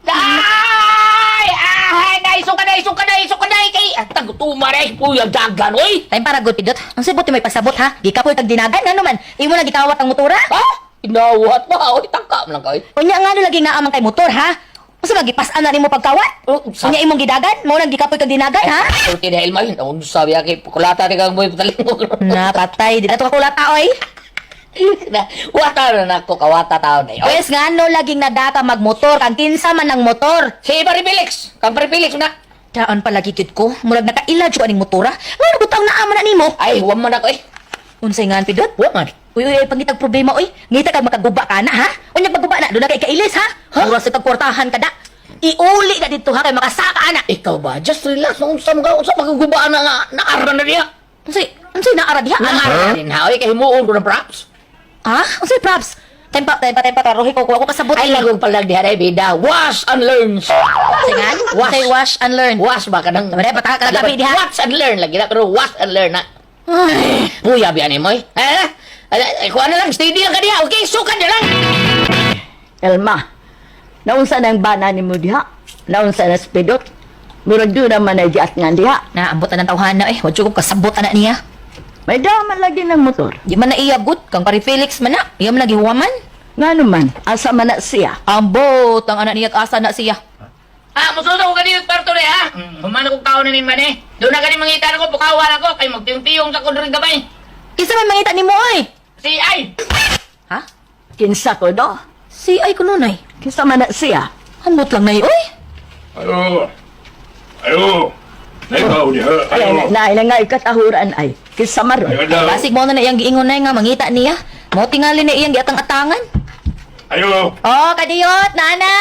Ay! Ahay! Nay, suka nay, suka nay, suka nay kay tagtuma nay puyag dagan oy. Time para good Pidot. Ang sibot may pasabot ha. Gikapoy kag dinagan ano man. Imo na gikawat ang motora? Ha? Inawat ba? Oy, tangka man lang kay. Unya nga no lagi naa man kay motor ha. Unsa man gipas-an na nimo pagkawat? Unya imong gidagan, mao nang gikapoy kag dinagan ha? Sulti na Elma yun. Ang sabi aki, kulata ni kang boy patalingog. Na patay di ato kakulata oy. Na, wata na nako kawata taon na. Pwes nga no laging nadaka magmotor kang kinsa man ang motor. Si Barry Felix, kang Barry Felix na. Daan palagi gyud ko, murag nakaila jud aning motora. Ngano butang naa man na nimo? Ay, wa man ako eh. Unsay ngan Pidot? Wa man. Uy, uy, ay pangitag problema, uy. Ngita kag makaguba ka na, ha? Unya pagguba na, doon na kay kailis, ha? Mura sa pagkwartahan ka da. Iuli na dito ha kay makasaka ana. Ikaw ba? Just relax. Unsa mo ka? Unsa magugubaan na nga naara na diha? Unsay unsay naara diha? Naara din ha. Oy, kay himuon ko ng props. Ha? Unsay props? Tempa, tempa, tempa, karohi ko, ko ako kasabot. Ay, lagong palag diha day bida. Wash and learn. Singan? Wash. Unsay wash and learn. Wash ba ka nang? Wala, bata ka kagabi diha. Watch and learn lagi na pero wash and learn na. Ay, Puya biyan mo eh. Eh, eh, kuha na lang, steady lang ka diha. Okay, sukan na lang. Elma, naunsa nang bana ni mo diha? Naunsa na spidot? Murag doon naman ay diat nga diha. na ambot na ng tawhana eh. Wa jud ko kasabot ana niya. May daman lagi ng motor. Di man na iya good kang pare Felix man na. Iya man lagi huwaman. Nga naman, asa man na siya. Ambot ang anak niya asa na siya. Ah, musulod ko kanino kwarto re ha. Humana kong kaon na ni man eh. Doon na gani mangita ko, pukawan ako kay magtiyong-tiyong sa kudring gamay. Kinsa man mangita nimo oy? Si ay. Ha? Kinsa ko do? Si ay kuno nay. Kinsa man na siya? Ambot lang nay oy. Ayo. Ayo. Ikaw niya. Ay, Ayo. na, na, nga ikatahuran ay. Kinsa maron? Ayo daw. Basig mo na na iyang giingon nay nga mangita niya. Mao tingali na iyang giatang-atangan. Ayo. Oh, kadiyot nana.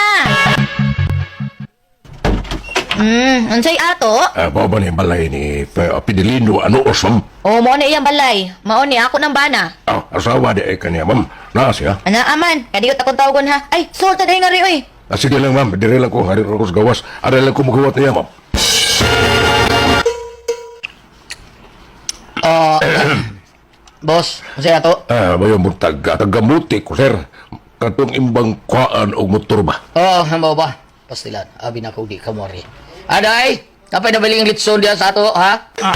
Unsay ato? Ah, mao ba ni balay ni Fidelino ano osam? Oh, mao na iyang balay. Mao ni ako ng bana. Ah, asawa di ay kaniya, ma'am. Na siya. Ana aman, kadiyot akong tawagon ha. Ay, sulta dahil nga rin oy. Ah, sige lang, ma'am. Dire lang ko. Hari ko sa gawas. Ari lang ko maghuwat niya, ma'am. Ah, boss, unsa na to? Ah, mayo mo tagamuti ko, sir. Katong imbang kuhaan og motor ba? Oh, hamo ba? Pastilan, abi na ko di ka mo ri. Aday, kapay nabiling litson diha sa ato, ha? Ah,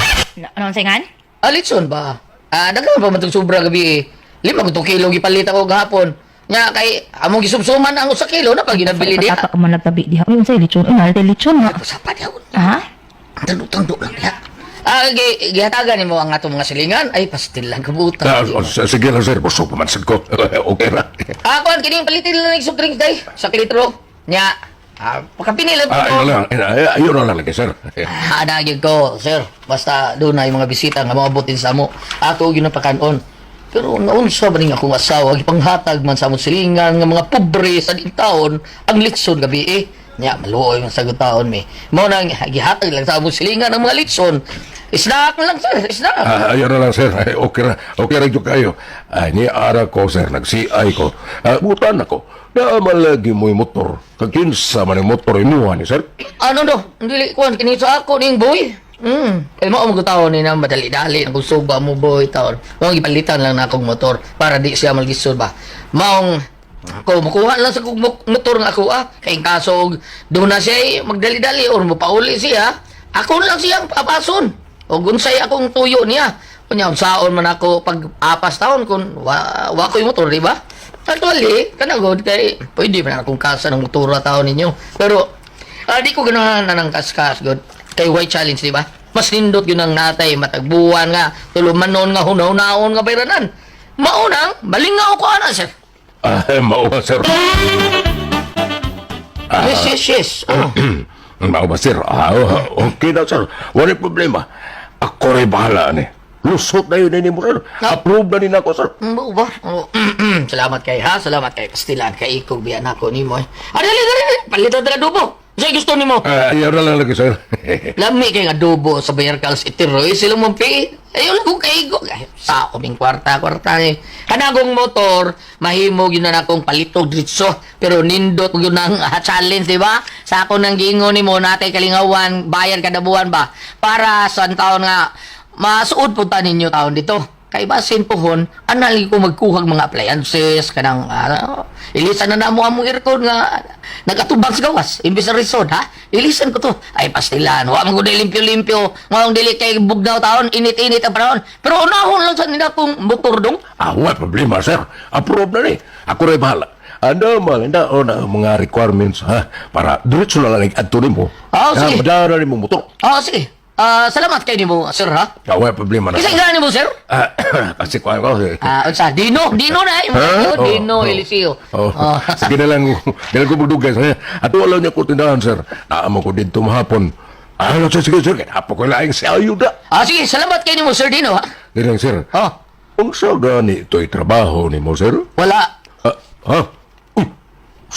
ano unsay ngan? Ah, litson ba? Ah, daghan pa man tong sobra gabi eh. 5 ko kilo gipalit ako gahapon. Nya kay among gisumsuman ang usa kilo na pag ginabili diha. Pataka ka man nagtabi diha. Uy, unsay lechon? Uy, naay lechon ha. Usapan diha. Ha? Tando-tando lang diha. Ah, gihatagan nimo ang atong mga silingan. Ay, pastil lang kabuta. Ah, oh, sige lang, sir. Busog pa man sad ko. Okay ra. Ah, kuan kining palitin lang ng soft drinks day sa litro. Nya, ah, pakapini lang Ah, ayun lang. Ayun, ayun na lang lagi, sir. Ah, nagyod ko, sir. Basta doon na yung mga bisita nga mabutin sa amo. Ako gyud ang pakanon. Pero naunsa ba ning akong asawa gipanghatag man sa among silingan nga mga pobre sa din taon ang litson gabi eh. Nya maluoy man sa taon mi. Mao nang gihatag lang sa among silingan ang mga litson. Snack na lang sir, snack. Ah, ayun na lang, sir. Ay, okay ra. Okay ra jud kayo. Ay, ni ara ko, sir. Nag-CI ko. Ah, butan ako. Naaman lagi mo'y motor. Kakinsa man ang motor imuha ni, sir. Ano do? Dili kuan kini sa ako ning boy. Kay mao mo taon ni na madali-dali ang suba mo boy taon. Mao gipalitan lang na akong motor para di siya malgisod ba. Maong ako mukuha lang sa kong motor nga ako ah. Kay kaso doon na siya eh, magdali-dali or mopauli siya. Ako na lang siyang papason. O gunsay akong tuyo niya. Unya unsaon man ako pag apas taon kung wa ko'y motor, di ba? Actually, kanagod kay pwede man akong kasa ng motora taon ninyo. Pero ah, di ko ganahan na ng kaskas, god. Kay white challenge, di ba? Mas nindot yun ang natay, matagbuan nga, tulumanon nga, hunaw-naon nga bayranan. Maunang, malingaw ko ana, sir. Ah, mao ba, sir? Yes, yes, yes. Oh. Mao ba, sir? Ah, oh, okay na, sir. Wala problema. Ako rin bahala ni. Lusot na yun ni mo, sir. Approve na ni ako, sir. Mao ba? Oh, salamat kay ha, salamat kay Pastilan, kay Ikog biyan ako nimo. Eh. Ah, dali, dali, dali. Palitan ta adobo. Sa'yo gusto nimo? Ah, ayaw na lang lagi, sir. Lami kay nga adobo sa Bayar Cals Itiroy, sila mong pi. Ayaw lang kong kaigo. Ay, sa ako ming kwarta, kwarta eh. Kanagong motor, mahimo yun na akong palitog dritso. Pero nindot yun ang challenge, di ba? Sa ako nang giingon ni mo, natay kalingawan, bayad kada buwan ba? Para sa taon nga, masuod po ta ninyo taon dito. Kay basin pohon, anali ko magkuhag mga appliances, kanang ilisan na namo among aircon nga nagatubang sa gawas, imbes na resort ha. Ilisan ko to. Ay pastilan, wa man gud limpyo-limpyo. Ngaong dili kay bugnaw taon, init-init ang panahon. Pero unahon lang sa nila kung motor dong. Ah, wala problema, sir. Approve na ni. Ako rin bahala. Ano man, na o na mga requirements, ha? Para diretso na lang adto nimo. Ah, sige. Madara nimo motor. Ah, sige. Ah, salamat kay nimo, sir ha. Ah, wala problema na. Kasi nga nimo, sir? Ah, kasi kuan ko. Eh. Ah, unsa? Dino, Dino na eh. Ha? Dino Oh, oh. Eliseo. Oh. Oh. Sige na lang. Dili ko magdugay. Sir. Ato alam niya ko tindahan, sir. Naamo ko dito mahapon. Ah, no, sir, sige, sir. Kaya ko laing sa ayuda. Ah, sige, salamat kay nimo, Sir Dino ha. Dili lang, sir. Oh, Unsa gani ito'y trabaho nimo, sir? wala. Ah, ha? Uy,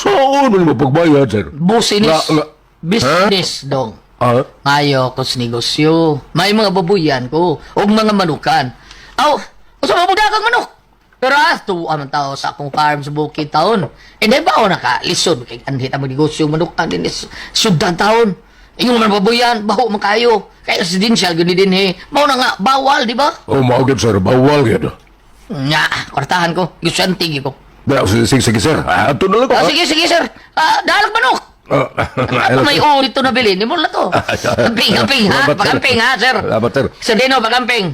Saan man mo pagbayad, sir? Business. Business, dong. Ah? Ngayo ko sa negosyo. May mga babuyan ko. O mga manukan. Aw, usa mo kang manok. Pero tuwa man tao sa akong farm sa bukid taon. Hindi ba ako nakalisod? Kay anhit ang negosyo manukan din is syudad taon. Ingon man babuyan, baho man kayo. Kaya residential gani din eh. Mao na nga bawal, di ba? Oh, mao gyud, sir. Bawal gyud. Nga, kwartahan ko. Gusanti ko. Dahil, sige, sige, sir. Ah, ato na lang ko. Ah, sige, sige, sir. Ah, dalag manok. Ah, Ako may ulit to nabili. Hindi mo na to. Amping, amping, ha? Salamat, sir. Pagamping, ha, sir? Salamat, sir. Sir Dino, pagamping.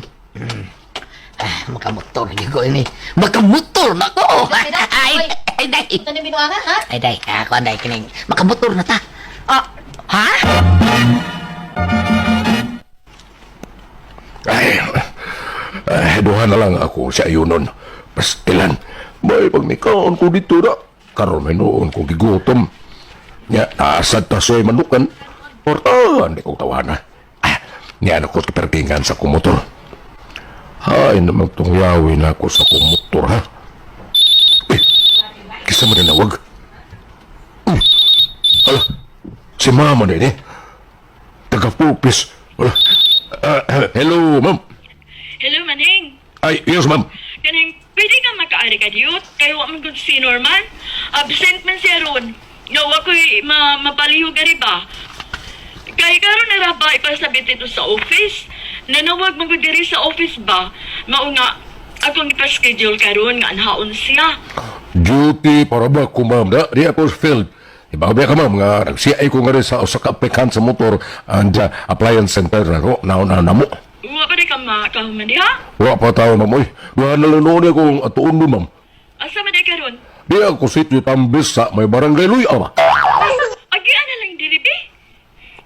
Ah, makamotor gyud ko ini. Makamotor na ko. Ay, ay, day. Ano binuanga ha? Ay, day. Ako, day, kining. Makamotor na ta. Ah, ha? Ay, ay, duha na lang ako sa ayunon. Pastilan. May pagmikaon ko dito na. Karon may noon ko gigutom. Nya, naasad ta so'y manukan. Portahan, di ko tawana. Ah, niya na ko kapertingan sa kumotor. Ay, naman tong yawi na ako sa kumotor, ha? Eh, kisa mo nawag. Uy, ala, si mama na eh. Taga-pupis. Ala, ah, hello, ma'am. Hello, Maneng. Ay, yes, ma'am. Kaning, pwede ka makaari ka diyot? Kay wa man gud si Norman. Absent man siya ron. Nga wa ko'y mapalihog ari ba? Kay karon na ra ba ipasabit ito sa office? Nanawag man gud diri sa office ba? Mao nga akong ipa-schedule karon nga anhaon siya. Duty para ba ko, ma'am? Da, di ako sa field. Iba ka, ma'am, nga nag-CI ko nga rin sa usa ka applicant sa motor and appliance center na ko, nauna na mo. Wa pa di ka makahuman diha? Wa pa tao, ma'am, oy. Wa na lang noon akong atuon mo, ma'am. Asa man di karon? Di ako sityo tambis sa may barangay Luya, ba? Agian na lang diri bi.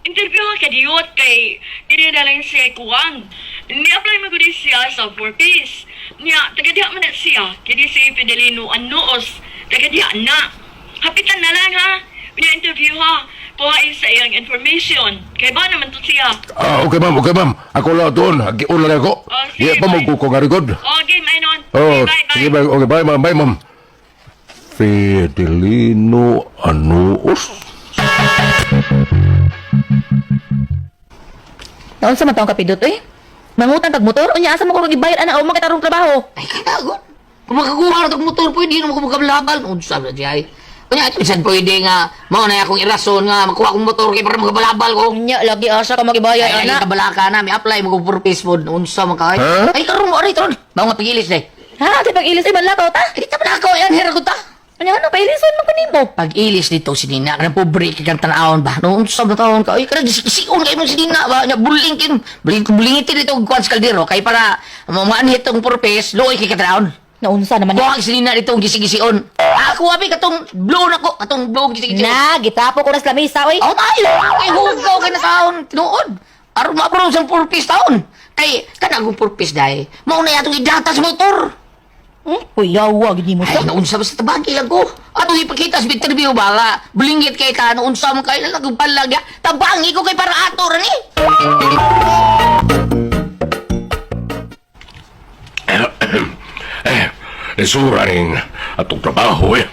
Interview ka diyot kay diri na lang siya kuwan. Ni-apply mo gud siya sa 4 piece. Niya taga diha man na siya kini si Fidelino Annoos. Taga diha na. Hapitan na lang ha. Pina-interview ha. Kuha sa iyang information. Kay ba naman to siya? Ah, okay, ma'am, okay, ma'am. Ako lang atuon. Agiun lang ako. Oh, sige, Di pa bye. magkuko nga rigod. Okay, may nun. Oh, Okay, bye, bye. sige, bye. Okay, bye, ma'am. Bye, ma'am. Fidelino Anuos. Naunsa man taong kapidot eh? Mangutang kag motor unya asa mo ko gibayad ana o makitarong trabaho? Ay, katagon. Kung makakuha na itong motor, pwede na makabalabal. Unsa na siya ay. Kunya, bisan pwede nga, mao na akong irason nga, makuha akong motor kay para makabalabal ko. Unya lagi asa ka magibayad Ay, ana. ay, kabalaka na, may apply, mag-purpose pod. Unsa man kay. Huh? Ay, karon mo, aray, taron. Mao nga pagilis day. Ha, di pag-ilis ay manlakaw ta. Ay, di ta ako, yan, hira ko ta. Unya ano pailisan man ko nimo? Pag-ilis dito si Nina, kanang pobre kay kang tanawon ba? No, unsa ba taon ka? Ay, kanang gisikuon kay mo si Nina ba? Nya buling kin, buling bulingitin dito og kuan sa kaldero kay para maanhit tong purpose, luoy kay katanawon. Naunsa naman Kuha si Nina dito ang gisi-gision. Ako abi katong blue na ko, katong blue gisi-gision. Na, gitapo ko na sa lamisa oy. Oh, tayo. Kay hugaw kay na taon, tinuod. Aron ma-approve sa purpose taon. Kay kanang akong purpose dai. Mao na atong idata sa motor. Kuyawa gid nimo Ay, sa. naunsa ba sa tabagi lang ko? Atong ipakita sa interview ba nga? Bulingit kay ka, naunsa mo kayo na nagpalag ya. Tabangi ko kay para ato ra ni. Eh, lisura ning atong trabaho eh.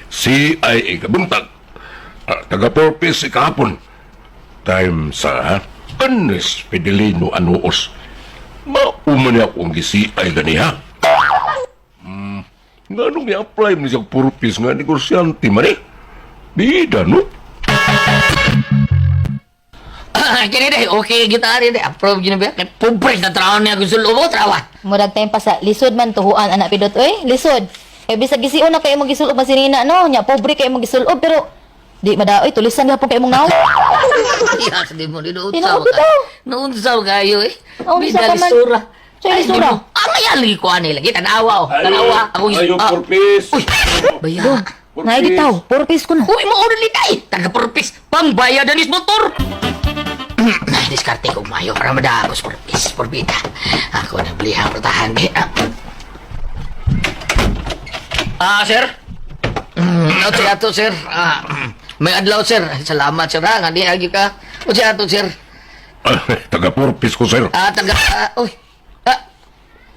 Si ay ikabuntag. Ah, taga-purpose ikahapon. Time sa Anes Fidelino Anuos. Mauman niya akong gisi ay gani ha. Nga nung i-apply mo siyang purpose nga negosyante man eh. Bida no? Kini dai, okay kita ari dai. Approve gini ba? Kay pobre na traon niya gusto lubo trawa. Murag time pa sa lisod man tuhuan anak pidot oy, lisod. Kay bisag gisiun na kayo magisulob man si Nina no, nya pobre kayo magisulob pero di madaoy tulisan gyapon kayo mong naong. Iyas di mo ni Tinuod naunsa bitaw. Naunsa kayo eh. Naunsa Bida ka man. lisura. Sa Ay, lisura. di mo. Ang ayan lagi ko ani lagi tanawa oh. Tanawa ako Ayaw, purpose. Uy, baya. Naay gitaw, purpose ko na. Uy, mo ni tay. Taga purpose, pangbayad anis motor. Diskarte ko mayo para madagos purpose, purbita. Ako na bliha prutahan di. Ah, sir. Ato ato sir. Ah, may adlaw sir. Salamat sir ha. Nga di agi ka. O siya ato sir. Ay, taga-purpose ko sir. Ah, taga ah, uy. Ah.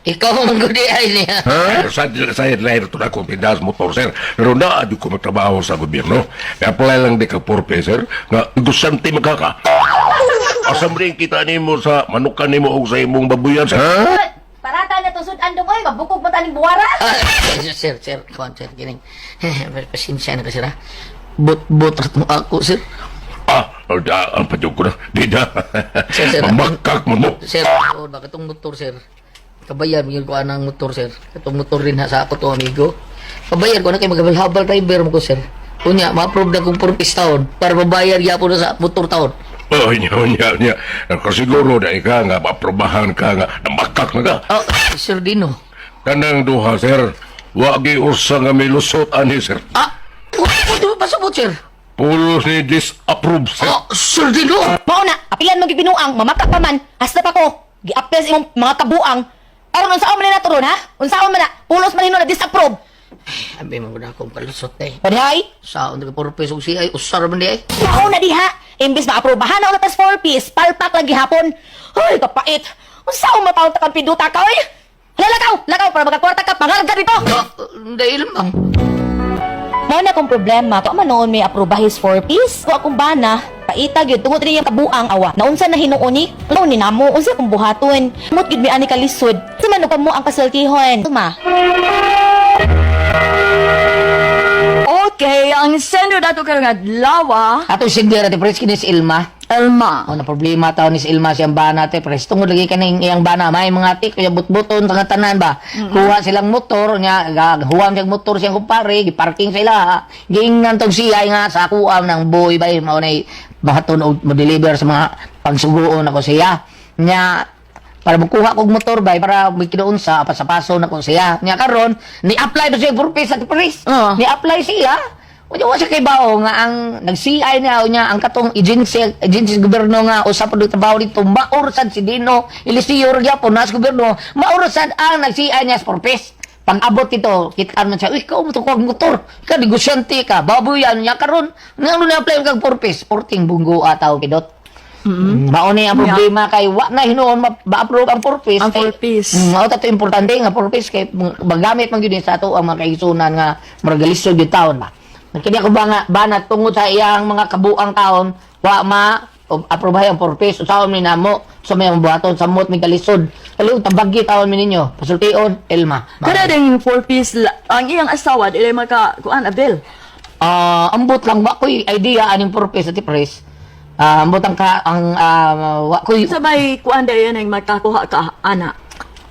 Ikaw man gud ay niya. Ha? Sa lahir to na akong tindahan sa motor, sir. Pero naa di ko magtrabaho sa gobyerno. Apply lang di ka purpose, sir. Nga, negosyante magkaka. Asa mo rin kita nimo sa manukan nimo og sa imong babuyan, sir? Parata na to sudan dong oy, mabukog man taning buwara. Ah, sir, sir, kuan sir, kining. Pasensya na ka sir ha. But-but mo ako, sir. Ah, da, ang padyog ko na. Di na. Sir, sir. Mamakak mo mo. Sir, oh, bakit itong motor, sir? Kabayan, yun ko anang motor, sir. Itong motor rin ha, sa ako to, amigo. Kabayan ko na kay maghabal-habal driver mo ko, sir. Unya, ma-approve na kong purpose taon para mabayar gyapon na sa motor taon. Oh, nya, nya, nya. Nakasiguro na ika nga, maprobahan ka nga, namakak na ka. Oh, Sir Dino. Kanang duha, sir. Wagi usa nga may lusot ani, sir. Ah, oh, pasabot, sir. Pulos ni disapprove, sir. Oh, Sir Dino! Mao na, apilan mo gibinuang, mamaka pa man, hasta pa ko. Gi-apply sa imong mga kabuang. Aron unsaon man na turon ha? Unsaon man na? Pulos man na disapprove. Abi mo na akong kalusot eh. Padihay? Sa on ka purpose og siya usar man di ay. Mao na diha. Imbis maaprobahan na ulit 4 piece, palpak lang gihapon. Hoy, kapait. Unsaon man taon ta kang pinduta ka oy? Hala, lakaw, lakaw para makakwarta ka pangarga dito. Ah, dahil ma'am. Mao na akong problema, pa man noon may aprobahis 4 piece. Ko akong bana, paita gyud tungod rin yung kabuang awa. Naunsa na hinuon ni? Ano ni namo unsa akong buhaton? Mot gyud mi ani kalisod. Sa man pa mo ang kasultihon. Tuma. Okay, ang sender dato karong adlaw. Ato sender ate pres kini si Ilma. Elma. O na problema taon ni si Ilma siyang bana ate pres. Tungod lagi kaning iyang bana may mga tik kuya butbuton sa tanan ba. Kuha silang motor nya huwam siyang motor siyang kumpare, giparking sila. Ha. Giingnan tog siya nga sa kuam ng boy bay mao nay bahaton og mo deliver sa mga pagsugoon ako siya. Nya para mukuha kog motor bay para mikidoon sa pasapaso na ko siya. Nya karon ni-apply ba siya purpose at pres. Oo. Ni-apply siya. Unya wa siya kay bao nga ang nag-CI niya unya ang katong agency agency sa gobyerno nga usa pa trabaho dito maor sad si Dino Eliseo gyapon nas gobyerno maor sad ang nag-CI niya sa purpose. Pag abot dito, kitaan man siya, uy, ikaw mo to kog motor. Ikaw, negosyante ka, baboyan niya karon. Nga na apply kag purpose, porting bunggo ataw kidot. Mao ni ang problema kay wa na hinuon ma-approve ang purpose. Ang Kay- purpose. Mao ta to importante nga purpose kay magamit man gyud ni sa ato ang mga kaigsunan nga murag lisod gyud taon ba. Kini ako ba nga banat tungod sa iyang mga kabuang taon wa ma aprobahay ang purpose usaon mi namo sa may buhaton samot mi kalisod. Kaliw tabagi taon mi ninyo. Pasultion Elma. Kada ding four piece ang iyang asawa dili maka kuan Abel. Ah, ambot lang wa ko'y idea aning purpose ati pres. Ah, ambot ang ka ang wa ko'y Sa may kuan dayon ang makakuha ka ana.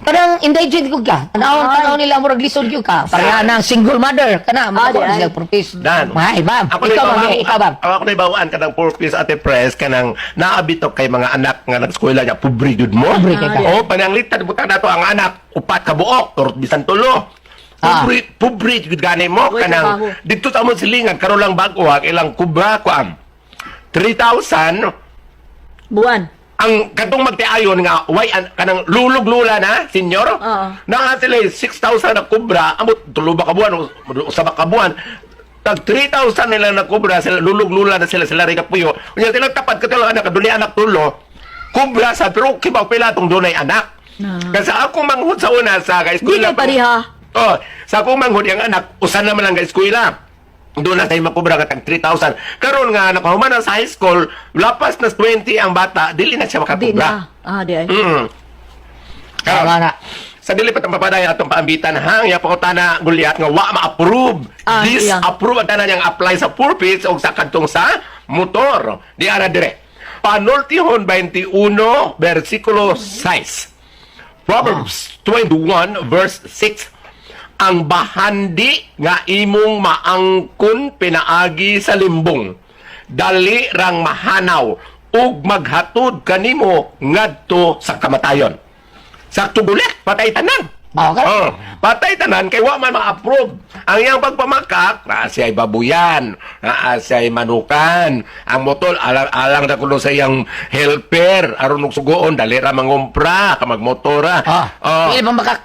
Kanang indigent ko ka. Tanaw, Ay. tanaw nila murag lisod gyud ka. Pareha na ang single mother kana Ah, makakuha di ay. sila purpose. Dan. Ay, ma'am. Ako Ikaw ma'am, ikaw ma'am. Ako na bawaan ka ng purpose ate press kanang naabito kay mga anak nga nag-eskwela niya pobre jud mo. Pobre kay ka. Oh, pananglitan butang nato ang anak upat ka buok turot bisan tulo. Ah. Pobre, pobre jud gani mo Uy, kanang trabaho. didto sa among silingan karon lang bag-o ang ilang kubra kuan. 3,000 Buwan. Ang katong magtiayon nga way an, kanang lulog-lula na senyor. Oo. Naa sila 6,000 na kubra amot tulo ba ka buwan o usa ba ka buwan tag 3,000 nila na kubra sila lulog-lula na sila sila rin kapuyo unya sila tapat katong anak dunay anak tulo kubra sa pero kibaw pila tong dunay anak kasi ako manghud sa una sa ka Di eskwela kay pareha. Oh, sa akong manghud ang anak usa naman lang ka eskwela doon na tayo makubra ka tag 3,000. Karon nga nakahuman na sa high school, lapas na 20 ang bata, dili na siya Di makakubra. na. Ah, di ay. Tama na. Sa dili pa papaday atong paambitan ha, ang pangutana gulyat nga wa ma-approve. Ah, Disapprove ang tanan niyang apply sa purpose o sa kadtong sa motor. Di ara dire. Panultihon 21 versikulo 6. Proverbs 21 verse 6. Ang bahandi nga imong maangkon pinaagi sa limbong. Dali rang mahanaw ug maghatod kanimo ngadto sa kamatayon. Sakto gulit, patay tanan. Okay. Oh, patay tanan kay wa man ma-approve. Ang iyang pagpamakak, naa siya'y babuyan, naa siya'y manukan. Ang motol alang alang na kuno sa iyang helper aron og sugoon dali ra mangumpra ka magmotora. Ah. Oh. Pili pa makak.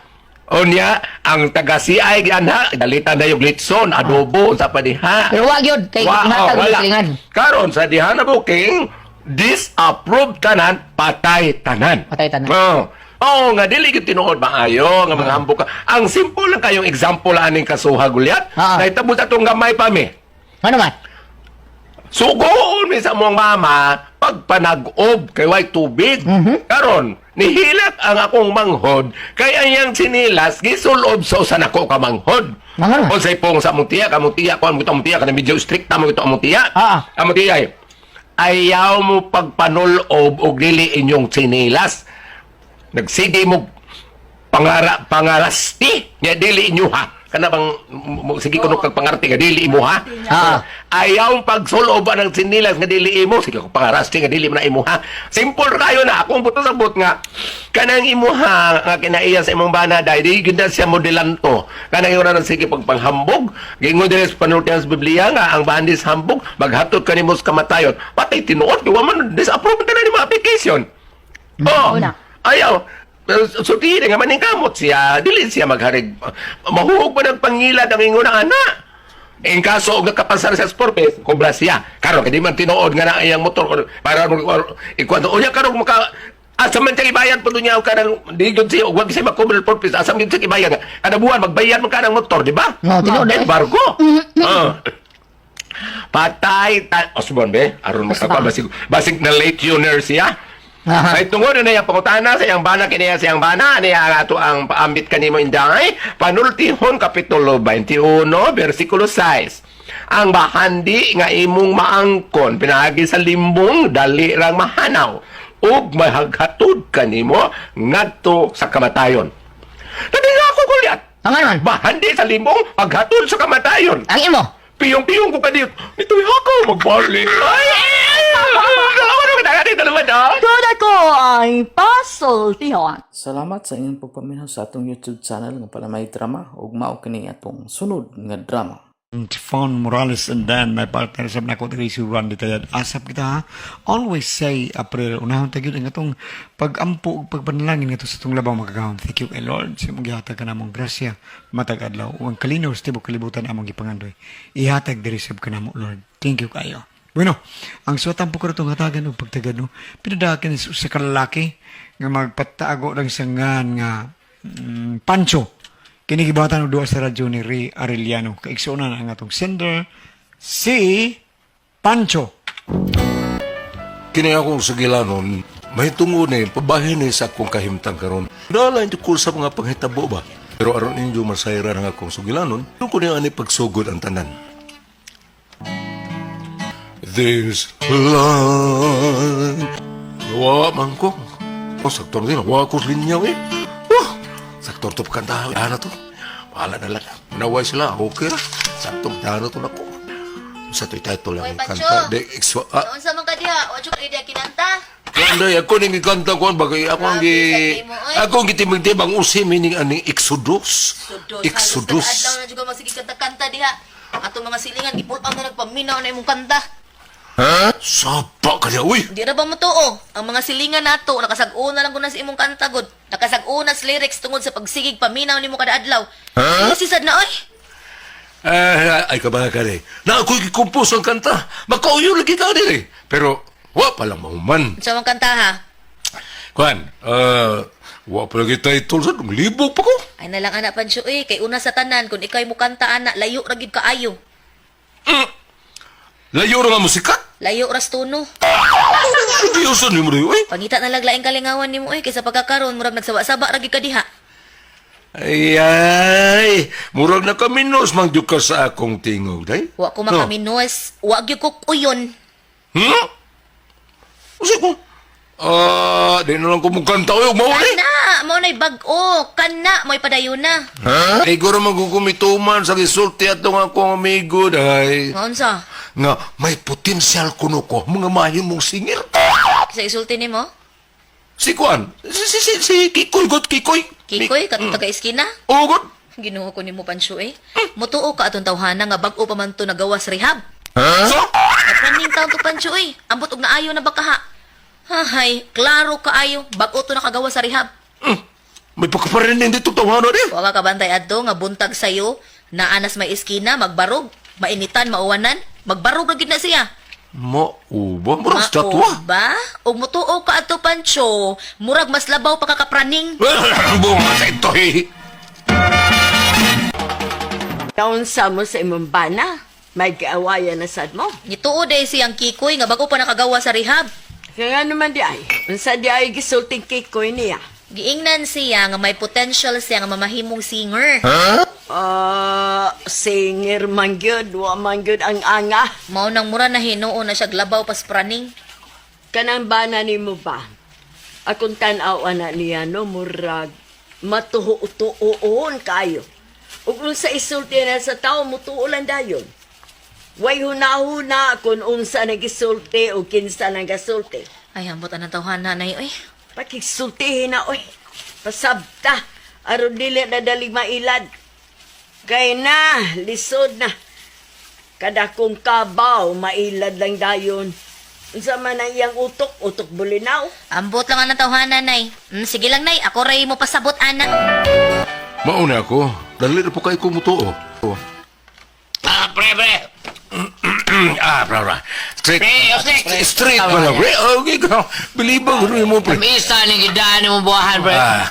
Unya, ang taga CI gianha, dalitan na yung litson, adobo, unsa pa diha. Pero wa gyud kay Wa, matag oh, wala. silingan. Karon sa diha na booking, disapprove tanan, patay tanan. Patay tanan. Oh. Oo nga dili gyud tinuod maayo nga mga hambog ka. Ang simple lang kayong example aning kasuha gulyat. Nahitabo sa atong gamay pa mi. Ano man? Sugoon mi sa among mama pagpanag-ob kay way tubig. Karon nihilak ang akong manghod kay ang iyang sinilas gisulob sa usa nako ka manghod. Unsay pong sa among tiya, kamong tiya kuan mo among tiya kana medyo strikta mo ito among tiya. Among tiya eh, ayaw mo pagpanulob og dili inyong sinilas. Nagsige mo pangarasti nga dili inyo ha. Kana bang sige kuno kag pangarti nga dili imo ha. Ayaw pagsulob ang sinilas nga dili imo, sige ko pangarasti nga dili man na imo ha. Simple kayo na akong buto sa but nga kanang imo ha nga kinaiya sa imong bana dai di gyud na siya modelanto. Kanang imo na sige pagpanghambog, gingon diri sa panultihan sa Biblia nga ang bandis hambog maghatod kanimo sa kamatayon. Patay tinuod wa man disapprove tanan ni mga application. Oh. Ayaw. So, di nga maningkamot siya, dili siya magharig. Mahuhog pa ng pangilad ang ingon ang ana. In kaso og nakapasar sa sport eh, kobra siya. Karon kay di man tinuod nga na iyang motor para mo ikuan unya karon maka asa man siya ibayad po niya kanang di gyud siya wag siya makobra purpose asa man gyud siya ibayad kada buwan magbayad man ka ng motor di ba? No, tinuod eh. Embargo. Oh. Patay ta Osborne be aron makapa basig basig na late tuner siya. Ay tungod na iyang pangutana sa iyang bana kiniya sa iyang bana niya ang ato ang paambit kanimo inday panultihon kapitulo 21 bersikulo 6. Ang bahandi nga imong maangkon pinaagi sa limbong dali rang mahanaw ug mahaghatod kanimo ngadto sa kamatayon. Tadinga ako kulyat. Ang ano man? Bahandi sa limbong paghatod sa kamatayon. Ang imo. Piyong-piyong ko kadiyot. Nito'y hako magbalik. Ay! Tuna ko ang pasultihon. Salamat sa inyong pagpaminaw sa atong YouTube channel nga Palamay Drama ug mao kini atong sunod nga drama. Fon Morales and then my partner sa nako diri si Randy Tayad. Asap kita ha. Always say a prayer. Unahon ta gyud ang atong pagampo ug pagpanalangin ngadto sa atong labang makagagahom. Thank you kay Lord sa imong gihatag kanamong grasya matag adlaw ug ang kalinaw sa tibuok kalibutan among gipangandoy. Ihatag diri sab kanamo Lord. Thank you kayo. Bueno, ang suwatan po ko itong hatagan og pagtagad no. Pinadakan sa usa ka lalaki nga magpatago lang sa ngan nga Pancho. Kini gibatan og duha sa radyo ni Ray Arellano. Kaigsuonan ang atong sender si Pancho. Kini akong sugilanon, may tungo ni, pabahin ni sa akong kahimtang karon. Dala hindi ko sa mga panghitabo ba? Pero aron inyo masayran ang akong sugilanon, doon ko niya ani pagsugod ang tanan. This line. Wa man ko. Oh, saktor din. Wa ko linyaw eh. Oh, saktor to pagkanta. Ano to? Bahala na lang. Naway sila. Okay ra. Sakto, dano to na ko. Sa to'y title lang Oy, ang Pancho. kanta. De, exwa, ah, Unsa man ka diha? Wa jud ka diha kinanta. Kanday, ako ning gikanta ko bagay ako ang gi Grabe sa imo, oy. ako ang gitimig-tibang usi meaning aning Exodus. Exodus. Adlaw na jud ka magsige kanta-kanta diha. Atong mga silingan gipul-ang na nagpaminaw na imong kanta. Ha? Sapa ka niya, uy. Di ra ba mo tuo? Ang mga silingan nato nakasag-una lang kuno sa imong kanta gud. Nakasag-una sa lyrics tungod sa pagsigig paminaw nimo kada adlaw. Ha? Sisad na oy. Eh, ay kabaka ni. Na ako'y gikompose ang kanta. Makauyo lagi ka diri. Pero wa pa lang mahuman. Unsa man kanta ha? Kuan, wa pa lagi title sa libog pa ko. Ay na lang anak Pancho eh, kay una sa tanan kun ikay mo kanta ana layo ra gid kaayo. Layo ra nga musika. Layo ras tono. Seryoso ni mo rin, uy. Pangita na lang laing kalingawan nimo eh kaysa pagkakaron murag nagsawa-saba ra gid ka diha. Ay, ay, murag na kaminos mang ka sa akong tingog, day. Wa ko makaminos, wa gyud ko uyon. Hmm? Usa ko. Ah, di na lang ko mong kanta uy, mauli. Kana, mao na'y bag-o, kana mo'y padayon na. Ha? Iguro magkukumituman sa gisulti atong akong amigo, day. Maunsa? Nga, may potensyal kuno ko, mga mahimong singer. Sa isulti nimo? Si Kuan, si Kikoy, god Kikoy. Kikoy, katong taga iskina? Oo, god. Ginoo ko nimo Pancho eh. Mutuo ka atong tawhana nga bag-o pa man to nagawas rehab. Ha? So? Nagpraning taon to Pancho eh. Ambot og naayo na ba kaha? Hahay, klaro kaayo, bag-o to nakagawa sa rehab. May pagkaparinig dito tawhana di. Wa ka kabantay adto nga buntag sayo, naanas may iskina, magbarog, mainitan, mauwanan, magbarog ra gid na siya. Mao ba? Murag statwa. Mao ba? Ug mutuo ka ato, Pancho. Murag mas labaw pa ka kapraning. Bunga sa ito eh. Naunsa mo sa imong bana, may kaawayan na sad mo. Nituo day siyang Kikoy nga bago pa nakagawa sa rehab. Kaya nga naman di ay, unsa di ay gisulting kikoy niya. Giingnan siya nga may potential siya nga mamahimong singer. Ah, singer man gyud, wa man gyud ang anga. Mao nang mura na hinuon na siya labaw pas praning. Kanang bana nimo ba? Akong tan-aw na niya no murag matuo-tuoon kayo. Ug unsa isulti na sa tao mutuo lang dayon. Way huna-huna kung unsa nagisulti o kinsa nagasulti. Ay, ambot anang tawhana nay oy. Pakigsultihin na oy. Pasabta aron dili na dalig mailad. Kay na lisod na. Kada kong kabaw mailad lang dayon. Unsa man ang iyang utok, utok bulinaw. Ambot lang anang tawhana nay. Sige lang nay, ako ray mo pasabot ana. Mauna ako. Dali na po kayo kumutuo. Ah, pre, pre. Ah, bra, bra. Straight. Pre, okay. Straight ba na, pre? Okay ka. Bilibang rin mo, pre. Misa ni gidaan mo buwahan, pre. Ah,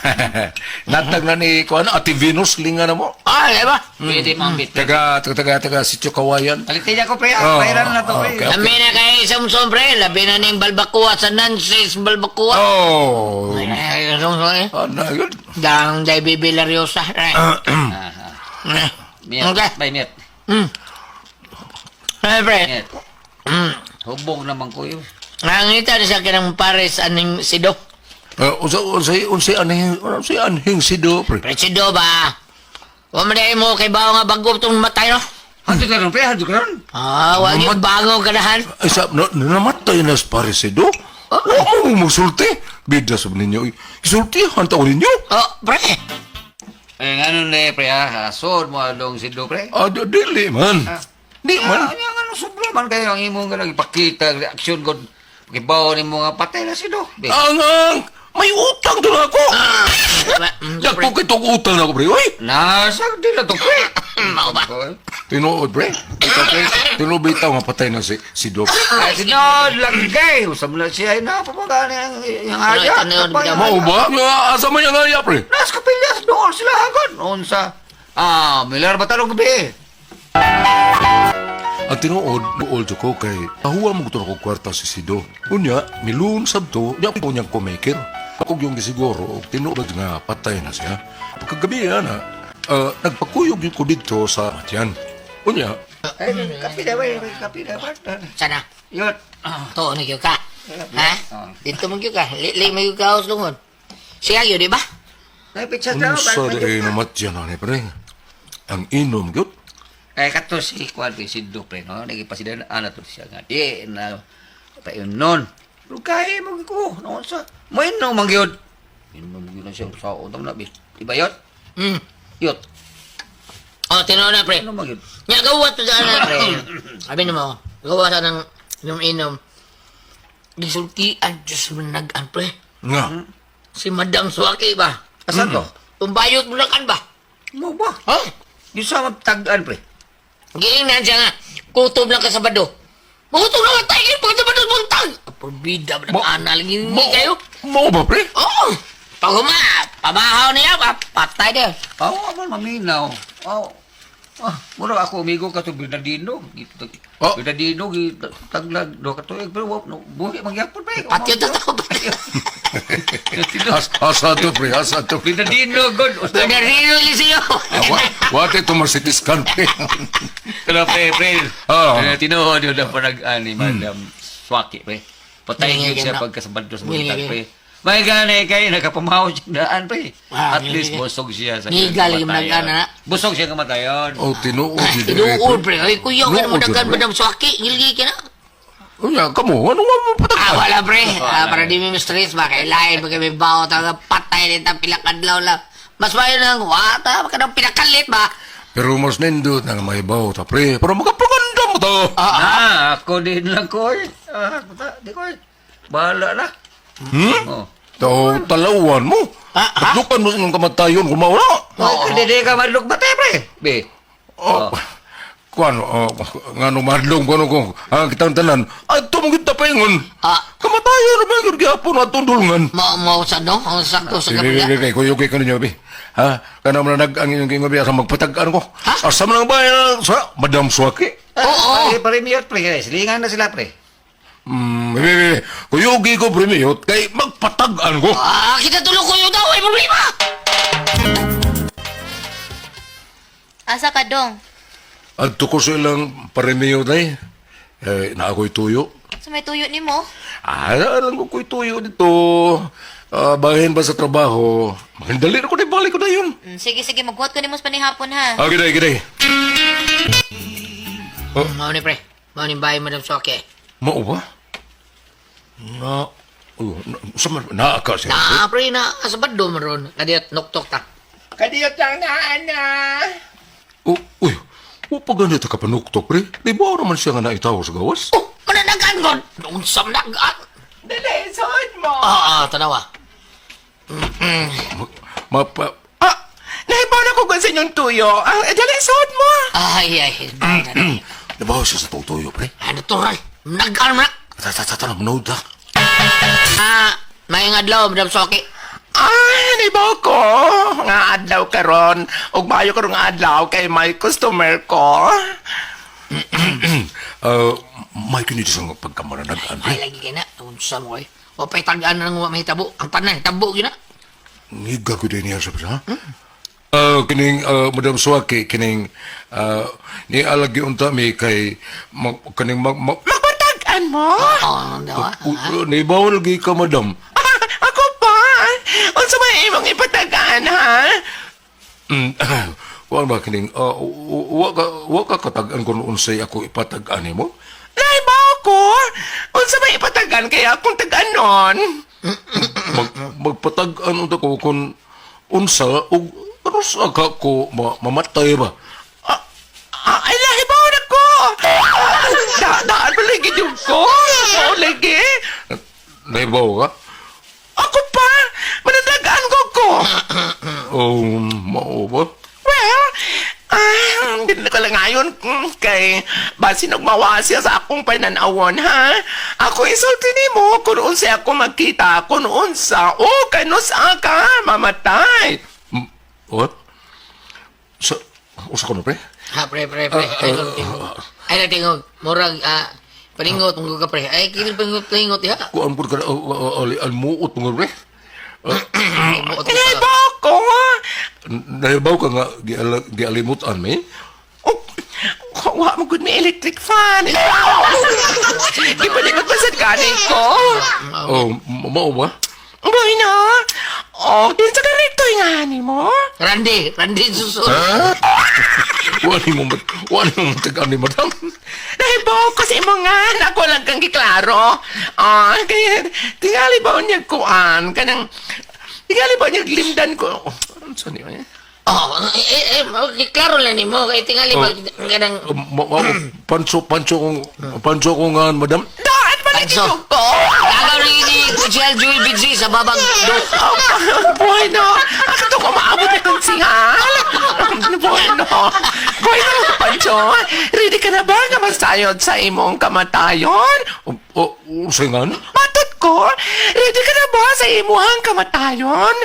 natag na ni, kuan, Ate Venus, linga na mo. Ah, di ba? Pwede mong bit. Taga, taga, taga, taga, Sitio Kawayan. Palitin ako, pre. Oh, Bayaran na to, pre. okay, okay. Labi na kay Samson, pre. Labi na ning balbakuwa sa Nancy's balbakuwa. Oh. Ay, Samson, eh. Ano yun? Dang day Bibi Lariosa. Right. Miat. Okay. Bay, miat. Ay, pre. Miat. Hubog naman ko yun. Nangita ni sa akin ang pares aning sido. Unsa, unsa, unsa, anhing, unsa, anhing sido, pre. Pre, sido ba? Huwag mo na mo kay bawo nga bago itong matay, no? Hanto ka ron, pre. Hanto ka ron. Ah, wag yung bago ganahan. Ay, sa, na, namatay na sa pare sido. Huwag mo magsulti. Bida sa ninyo. Isultihan ta ko ninyo. Oh, pre. Eh, nga nun eh, pre, ha? Asod mo along sido, pre. Ah, dili man. Di man. Ah, nga nung sobra man kayo ang imong ganang ipakita, reaksyon ko. Pakibaw ni mo nga patay na sido. Be. Ang, ang, may utang doon ako. Dagpo kitong utang na ako, pre. Uy! Nasa, di na to, pre. Mao ba? Tinuod, pre. Ikaw, pre. Tinuod bitaw nga patay na si, si Doc. Ay, sido, lagay. Usap na siya, na, pamagani ang ang aya. Ano, ano, ano, Mao ba? Nga, asa man yung aya, pre? Nas kapilyas, doon sila hagod. Noon sa, ah, Milar Batalong gabi. Ang tinuod, duol ko kay ahuwa mo gusto ko kwarta si Sido. Unya, nilun sabto, nya po niyang kumaker. Ako yung gisiguro, og tinuod nga patay na siya. Pagkagabi na, nagpakuyog yung ko dito sa matyan. Unya, Ay, kapi na ba? Kapi na ba? Sana. Yun. To, ano gyud ka? Ha? Dito mo gyud ka. Li mo gyud ka house lungon. Siya gyud, di ba? Ay, picture daw. unsa di namatyan na ni pre. Ang inom gyud. Eh, kato si Kwan, kay Sido, pre, no? Nagipasidan, ana to siya nga. Di, na, payon nun. Pero kaya mo ko, noon sa, mainom man gyud. Inom gyud na siya sa utang na, bi. Di ba yun? Yot. Oh, tinuod na, pre. Ano man gyud? Nya gawa to sa ana, pre. Sabi mo, gawa sa ng inom-inom. Gisultian Diyos mo nag-an, pre. Nga. Si Madam Suaki ba? Asan to? Tumbayot mo na kan ba? Mo ba? Ha? Yung sa magtag-an, pre. Giingnan siya nga, kutob lang ka sa bado. Magutob lang ka tayo, pag sa bado buntag. Porbida ba ng ana lagi hindi kayo? Mao ba pre? Oo! Pag huma, pamahaw niya, patay niya. Oo, oh, man, maminaw. Oo. Ah, mura ako amigo ka to Bernardino. Gito Oh. Bernardino gi taglag do ka tuig pero wa no, buhi magyapon pre. Patyo to tao, patyo. Asa to pre, asa to. Bernardino good. Bernardino Eliseo. Ah, What ito Mercedes kan pre. Pero pre, pre. Ah. Eh, tinuod yun ang panag-ani, Madam Swaki, pre. Patay Ngingigil yun siya na. pagkasabado sa buntag, Ngingigil. pre. May gani kay nakapamahaw siya daan, pre. Ah, At least ngingigil. busog siya sa Ngigal yung kamatayon. nag-ana na. Busog siya kamatayon. Oh, tinuod yun, eh, Tinuod, pre. Ay, kuya, ka naman Tinuod yun, dagan, pre. Madam Suaki. Ngilgi ka na. Unya, kamo, ano nga mo patag? Ah, wala, pre. Ah, para di mi stress ba? Kailain, pag kami bawo, talaga patay nito, pilakadlaw lang. Mas mayo nang, wata, baka nang pinakalit ba? Pero mas nindot na may bawo ta pre. Pero makapaganda mo to. Ah, Na, ako din lang ko. eh. Ah, puta, di ko. eh. Bahala na. Hmm? Oh. To, talawan mo. Ah, ha? Tadlukan mo sa inyong kamatayon kung mawala. Oh, hindi ka madlok batay, pre. Be. Oh. Kuan, oh, nga no madlong kuno ko, ang kitang tanan, adto mo kita paingon. Ah. Kamatayon na ba gyud gyapon atong dulngan. Mao mao sa no, ang sakto sa Kay kapila. kay kay kuyo kay kanyo bi. Ha? Kana man nag ang inyong gingon bi asa magpatag-an ko. Asa man ang bayan sa Madam Suwaki? Oo. Ay, premier, pre. Silingan na sila, pre. Bi, bi, bi. Kuyugi ko premiyot kay magpatag-an ko. Ah, kita tulog ko daw, ay problema. Asa ka dong? Adto ko sa ilang premiyot ay. Eh, na ako'y tuyo. Sa may tuyo nimo? Ah, alam ko ko'y tuyo dito. Ah, bahin ba sa trabaho? Magandali na ko na balik ko na yun. Sige, sige, maghuwat ko nimo sa panihapon ha. Ah, giday, giday. Mao ni pre. Mao ni bahay Madam Soke. Mao ba? Na, oh, na, sa man, naa ka siya. Na pre na sa baddo man ron. Kadiyot noktok ta. Kadiyot lang na, ana. Oh, uy, o pa ganito ka panuktok, pre? Di ba naman siya nga naitaw sa gawas? Oh, mananagan kon. Unsa man nagaan? Dali, suod mo. Ah, ah, tanawa. Mapa... Ah, nahibaw na ko kung sa inyong tuyo. Ah, dali, suod mo. Ay ay. Nabaw siya sa tutuyo, pre. Ah, natural. Nagaan man na. Ta, ta, ta, ta, manood ta. Ah, may adlaw Madam Soke. Ay, nahibaw ko. Nga adlaw karon. Ug maayo karon nga adlaw kay may customer ko. Ah, may kinito sa pagkamaranagan, pre. Ay lagi kay na. Unsa mo kay? O pay tagaan na nang mahitabo. Ang tanan tabo gyud na. Ngiga ko din niya sa ha? Ah, kining Madam Suwaki, kining ni alagi unta mi kay mag, kining mag, mag Magpatag-an mo? Oh, daw. uh, ni bawal gi ka madam. Ah, ako pa. Unsa may imong ipatagaan, ha? Kuan ba kining wa ka katag-an kun unsay ako ipatag-an nimo? Nahibaw ko. Unsa may ipatagaan kaya akong tag-anon? Mag, magpatag-an unta ko kun unsa ug kanusa ka ko mamatay ba? Ah, ah, ay, nahibaw na ko. Ah, da, daan pa lagi yung ko. Mao lagi. Naibaw ka? Ako pa. Manadagaan ko ko. Oh, mao ba? Well, ah, hindi na ko lang ngayon kay basin nagmawa siya sa akong pananawon, ha? Ako insulti nimo kung unsa ako makita, kung unsa, o kanusa ka, mamatay. What? Sa usa ko na pre? Ha, pre, pre, pre. Ay, tingog. Ay, na tingog. Murag, ah, paningot, munggo ka, pre. Ay, kini paningot, paningot, ha? Kuan pud ka almuot mo pre. Muot ka. Nahibaw ko. Nahibaw ka nga gialimutan mi? Oh, wa mo gud may electric fan. Gipalikot pa sad gani ko. Oh, mao ba? Bueno. Oh, kinsa ka rito nga ni mo? Randy, Randy susunod. Wani mo matag ni madam. Nahibaw ko sa imo nga. Ako lang kang giklaro. Ah, kaya tingali ba niya kuan kanang tingali ba niya limdan ko. Oh, ano niyo eh? Oh, eh, eh, eh, klaro lang nimo kay tingali ba kanang Mao panso panso kong panso ko nga madam. Daan pala Panso. ko. Tagaw ni ni Kuchel Jewel Bidzi sa babag do. Oh, bueno. Ako to kumaabot na konsihal. Bueno. Bueno, Pancho. Ready ka na ba nga masayod sa imong kamatayon? Oh, oh, unsay nga na? Matod ko, ready ka na ba sa imuhang kamatayon?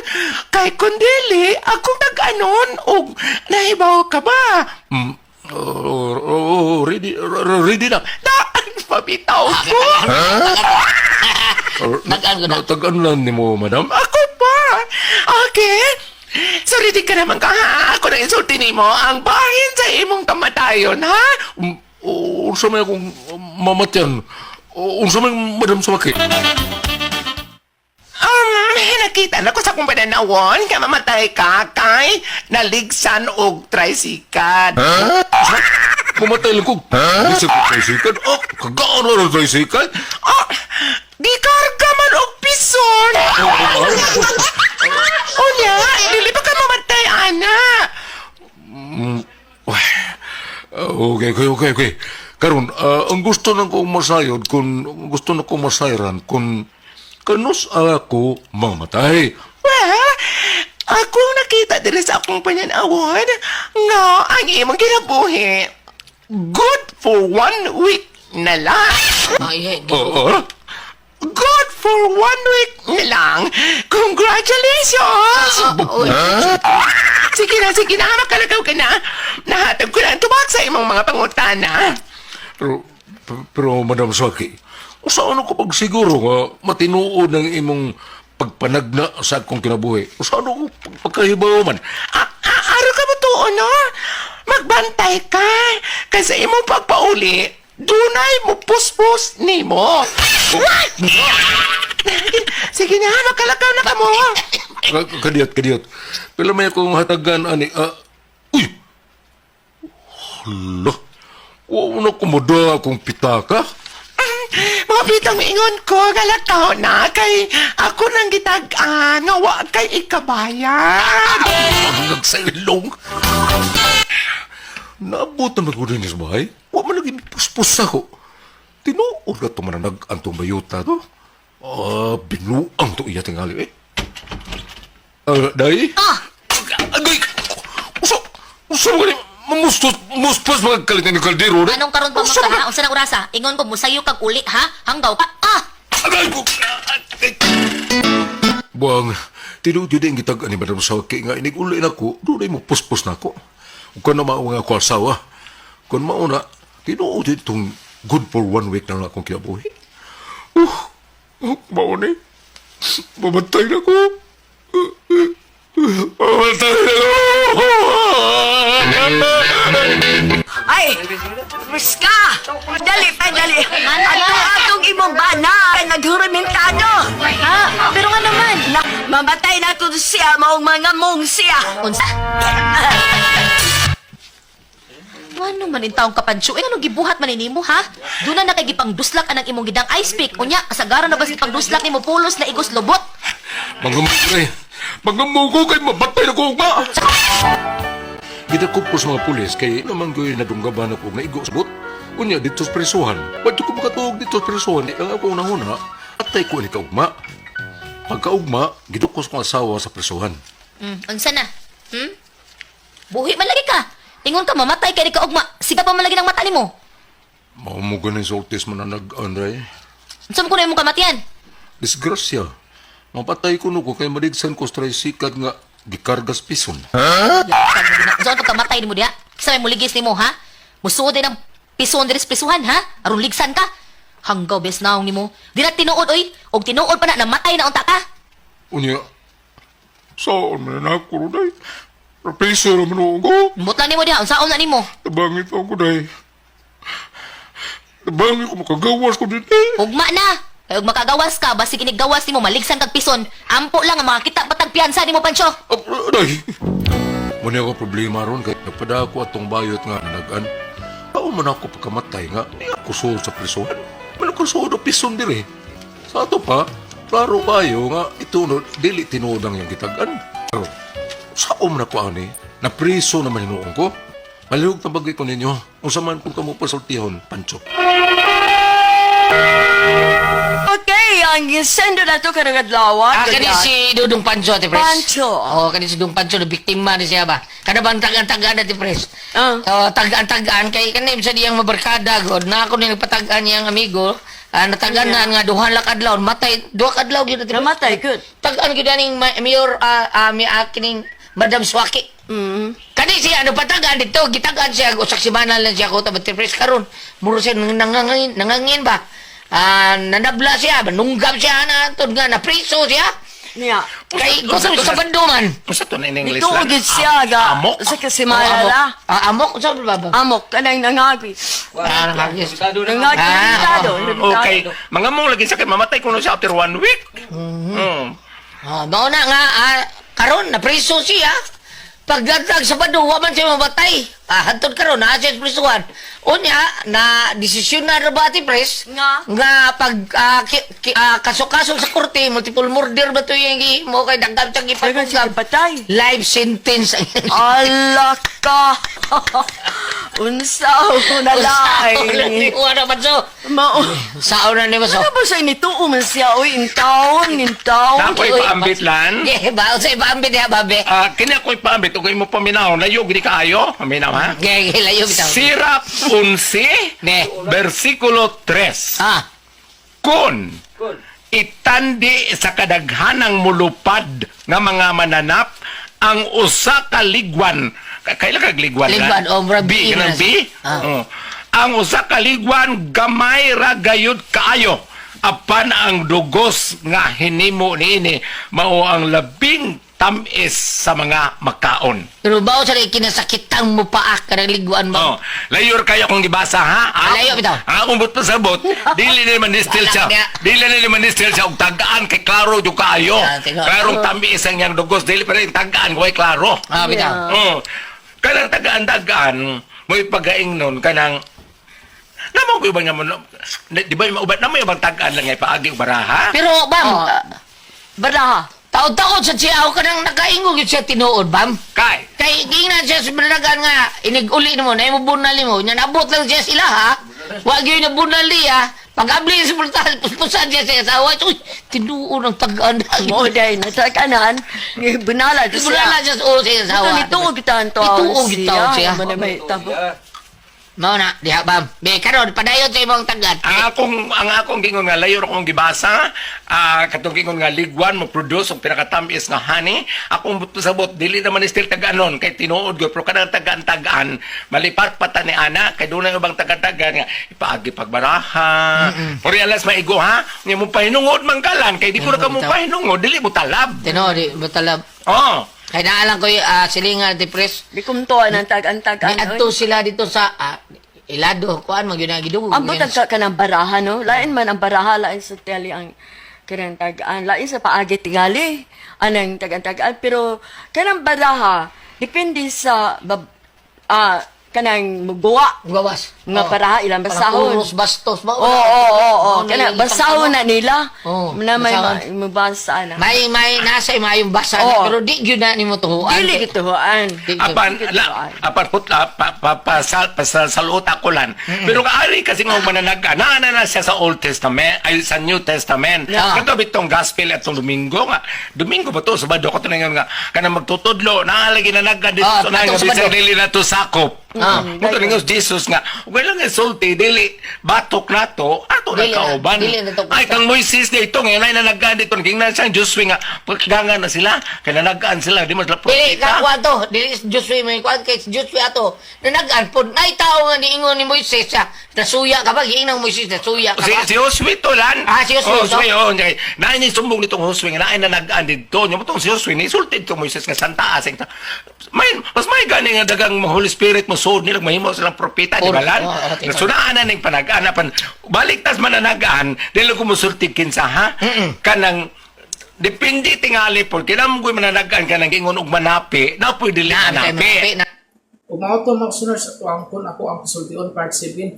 Kay kundili, akong nag-anon og nahibaw ka ba? Mm, oh, oh, ready ready na. Daan, pabitaw ko. Tagaan ko na. Tagaan lang nimo madam. Ako pa. Okay. So ready ka naman ka, ha? Ako nang insulti nimo ang bahin sa imong kamatayon, ha? Unsa may akong mamatyan? Unsa may madam Suwaki? Nakita na ko sa akong pananawon ka mamatay ka kay naligsan og tricycle. Mamatay lang ko. Ha? Sa tricycle? Oh, kagaan na ng tricycle? Oh, gikarga man og pison. Unya, dili pa ka mamatay, ana. Okay, okay, okay, okay. Karon, ang gusto na kong masayod, kung gusto na kong masayran, kung kanus ako mamatay. Well, ako nakita diri sa akong pananawon nga ang imong kinabuhi. Good for one week na lang. Ay, Oo. Good for one week na lang. Congratulations! Sige na, makalagaw ka na. Nahatag ko na ang tubag sa imong mga pangutana. Pero, pero Madam Swaki, saan ako pagsiguro nga matinuod ang imong pagpanagna sa akong kinabuhi? Saan ako pagkahibaw man? Araw ka mo tuon, no? Magbantay ka. Kasi imong pagpauli, dunay mo puspos nimo. Sige na, makalakaw na ka mo. Kadiyot, kadiyot. Pero may akong hatagan, ani, uy! Hala! Wa na kumuda akong pitaka. Mga pitong ingon ko, galakaw na kay ako nang gitag-an nga wa kay ikabayan. Pangag sa ilong. Naabot naman ko din sa bahay. Wa man lagi puspos ako. Tinuod ka ito mananag ang bayuta to. Ah, binuang to iya tingali eh. Ah, day? Ah! Agay! Usa! Usa mo gani? Mamustos, muspos mga kalitan ni kaldero na. Anong karon pa man ka ha? Unsa na orasa? Ingon ko musayo kag uli ha? Hanggaw ka. Ah! Agay ko! Buang, tinuod yun ang gitag ani Madam Sawaki nga inig-uli na ko, doon ay mo puspos na ako. Ug kung na mao nga ako asawa, kung mauna, tinuod yun itong good for one week na lang akong kinabuhi. Mao ni. Mamatay na ko. Mamatay na ko. Ay, Priska! Dali pa, dali. Ato atong imong bana, naghuramentado. Ha? Pero nga naman. Na, mamatay na to siya, maong mga mong siya. Unsa? Ngano man in taong kapansyo? Eh, anong gibuhat man nimo ha? Doon na nakay gipangduslak anang imong gidang ice pick. Unya, kasagaran na ba sa pangduslak nimo pulos na igos lobot? Mga mga ko kay mabatay na ko ugma. Gidakop ko sa mga pulis kay naman ko'y nadunggaban ako nga igo sa bot. Unya dito sa presuhan. Wadto ko makatuog dito sa presuhan. Di ang akong nahuna, atay ko ni kaugma. Pagkaugma, gidukos kong asawa sa presuhan. Unsa na? Buhi man lagi ka. Ingon ka mamatay kay di ka ugma. Siga pa man lagi ng mata nimo. Mao mo ganin sa utis mananag, Andre. Unsa man kuno imong kamatian? Disgrasya. Mapatay ko no ko kay maligsan ko sa tricycle nga gikargas pison. Unsa man pagkamatay nimo diha? Kisa may muligis nimo ha? Musuod din ang pison diri sa prisuhan ha? Aron ligsan ka. Hanggaw bes naong nimo. Di na tinuod oy. Og tinuod pa na namatay na unta ka. Unya, saan man na ako, day? Rapiso naman ako. Mutla nimo diha unsaon na nimo? Tabangit ako, day. Tabangit ko, makagawas ko dito. Ugma na. Kay ug makagawas ka basig inig gawas nimo maligsan kag pison. Ampo lang ang makakita patag piyansa nimo Pancho. Day! Muna ako problema ron kay nagpada ako atong bayot nga nanagan. Tao man ako pagkamatay nga, di ako suod sa prisuhan. Wala ko suod o pison dire. Sa ato pa, klaro kayo nga ito no, dili tinuod ang iyang gitagan. Pero, sa man ako ani, napriso naman hinuon ko. Malihog na bagay ko ninyo, unsa man kung kamo pasultihon, Pancho. Okay, ang sendo na to karong adlaw. Ah, kani si Dudong Pancho, Ate Pres. Pancho. Oo, kani si Dudong Pancho, na biktima ni siya ba? Kada bang tagaan-tagaan, Ate Pres? Ah. Oo, tagaan-tagaan. Kay kani sa diyang mabarkada, god. Na ako ni nagpatagaan niyang amigo. Ah, natagaan na nga, duha lang kadlaw. Matay, duha kadlaw gyud, Ate Pres. Namatay, good. Tagaan gyud aning mayor, mi akining Madam Swaki. Kani siya, ano patagaan dito, gitagaan siya, usak si Manal lang siya ko, Ate Pres, karon. Muro siya, nangangin, nangangin ba? Ah, nanabla siya, manunggap siya, na, tod nga, napriso siya. Niya. Kay gusto sa banduman. Unsa to na in English Ito lang? gid siya ga. Amok? Sa kasimala. Ah, amok sa ba ba? Amok kanang nangagi. Ah, nangagis. Nangagi Ah, limitado. Okay. Mga mong lagi sa kay mamatay kuno siya after one week. Mm. Ah, mao na nga karon napriso siya. Pagdatag sa bado, wa man siya mabatay. Ah, hantod karon naa siya sa prisuhan. Unya na desisyon na ra ba ati pres? Nga. Nga pag kaso-kaso sa korte, multiple murder ba to yung mo kay dagdag sa Dagan siya gipatungkab. patay. Life sentence. Ala ka. Unsa na Unsaon na ni mo, Mao. Sao na ni mo, so. Ano ba sa inituo man siya oy in town, in town. Na ako'y paambit lan. Yeah, ba sa ipaambit niya, babe. Ah, kini ako'y paambit ug imo paminaw layo gid kaayo. Paminaw ha. Okay, layo bitaw. Sirap 11, Ne. versikulo 3. Ah. Kun itandi sa kadaghanang mulupad nga mga mananap ang usa ka ligwan. Kaila kag ligwan? Ligwan, lan? oh, murag B, B kanang na B? Ah. Oh. Ang usa ka ligwan gamay ra gayud kaayo apan ang dugos nga hinimo niini mao ang labing tamis sa mga makaon. Pero ba sa kinasakitang mo paak ka ng liguan Oh, mo? layor kayo kung gibasa ha. Ah, Layo bitaw. Ang akong but pasabot, dili ni man still siya. Wala niya. Dili ni man still siya og tagaan kay klaro jud kaayo. Ah, tingnan. Klarong tamis ang iyang dugos dili pa rin tagaan way klaro. Ah, bitaw. Oh. Kanang tagaan-tagaan, mo'y pagaing nun kanang Namo ko ibang nga mo, no? Di ba yung maubat, namo yung ibang tagaan lang ngay paagi og baraha? Pero, bam, Oh. Baraha. taon-taon sa siya ako ka nang nakaingog yun siya tinuod, bam. Kay, Kay gingnan siya sa banagan nga, inig-uli na mo, na imo bunali mo, nya nabot lang siya sila, ha? Wag yun na bunali, ha? Pag abli sa pultahan, puspusan siya sa asawa. Uy, tinuod ang tagaan. Mo day na taganan. Bunala siya. Bunala siya sa ulo sa asawa. Ito nituog taon to. Nituog taon siya. Ano may tabo. Mao na, diha, bam. Be, karon padayon sa imong tagan. Ang akong gingon nga layor akong gibasa, katong gingon nga ligwan mo produce og pinakatamis nga honey, akong buto sabot dili naman still taganon kay tinuod gyud pero kanang tagaan-tagaan malipat pa ta ni ana kay dunay ubang taga-tagaan nga ipaagi pagbaraha. Mm-mm. Alas maigo ha, nya mo pahinungod man kalan kay di ko na ka mo pahinungod, dili mo talab. Tinuod, di mo talab. Oh. Kay naalang ko yung silingan ti pres. Di kumtuan ang tagan-tagan. Ni adto sila dito sa Ilado, kuan man gyud ang gidugog. Ang butag ka ng baraha, no? Lain man ang baraha, lain sa teli ang kanang tagaan. Lain sa paagi tingali, anang tagaan-tagaan. Pero kanang baraha, depende sa kanang mubuwa. Gawas. Nga baraha, ilang basahon. Parang uros, bastos. Ba? Oo, oo, oo. Oh, Kanang basahon na nila. Oo, Na may basahon. mabasa na. May nasa mayong basa na, Oo. pero di gyud na nimo tuhuan. Dili gituhuan. Di gyud. Apan la, apan put pa pa pa, sal, pa sa, saluot ako lan. Pero kaari kasi nga mananaga na na siya sa Old Testament ay sa New Testament. Yeah. Kato bitong gospel atong Domingo nga. Domingo ba to Sabado kato na nga kanang magtutudlo naa lagi nanaga dito Ah, sa na atong nga Sabado. bisan dili na to sakop. Mo to ningon Jesus nga ug lang insulti dili batok nato ato na Dili na- kauban. dili na to Ay kang Moises dito ngayon ay nanagaan dito gingnan siya Joshua nga paggangan na sila kay nanagaan sila di mo sila Dili propeta. ka kuan to, dili si Joshua may kuan kay si Joshua ato. Nanagaan pod nay tao nga niingon ni Moises siya. Nasuya ka ba? Giingon Moises nasuya ka Si, ba? si Josue to lan. Ah, si Josue Oh, to? Josue, oh. Naay ni sumbong nitong Josue nga naay nanagaan dito. Nya mo tong si Josue ni insulted to Moises nga santa asing ta. May mas may gani nga dagang Holy Spirit mo suod nila mahimo silang propeta di ba lan? Oo, oo, tinood. Nasunaan na ning panagaan apan balik tas mananagaan dili ko musulti kinsa ha. Kanang depende tingali por kinamgoy mananagaan kanang gingon og manapi na pwede dili Na, manapi. manapi na. Ug mao to mga listeners ato ang kun ako ang pasultion part 7.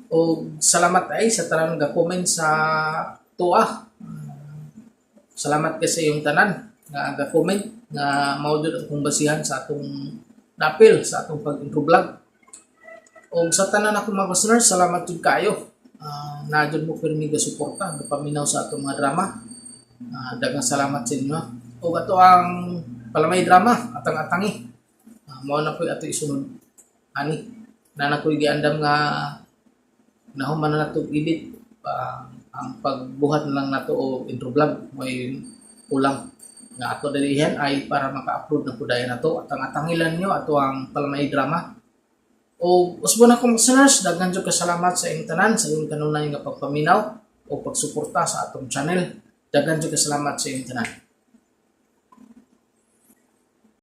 Og salamat ay sa tanan nga comment sa tuwa. Salamat kay sa iyong tanan nga ga comment nga mao jud akong basihan sa atong napil sa atong pag-intro vlog. Og sa tanan akong mga listeners, salamat jud kaayo. Na jud mo pirmi ga suporta, ga paminaw sa atong mga drama. Daghang salamat sa inyo. Og ato ang palamay drama atang-atangi. Mao na ko'y ato isunod ani na na ko'y giandam nga nahuman na nato edit, ang pagbuhat na lang nato og intro vlog may kulang nga ato dirihan ay para maka-upload na pudayon nato at ang atangilan nyo ato ang palamay drama. O usbon akong listeners, daghan jud kasalamat sa inyong tanan sa inyong kanunay nga pagpaminaw o pagsuporta sa atong channel. Daghan jud kasalamat sa inyong tanan.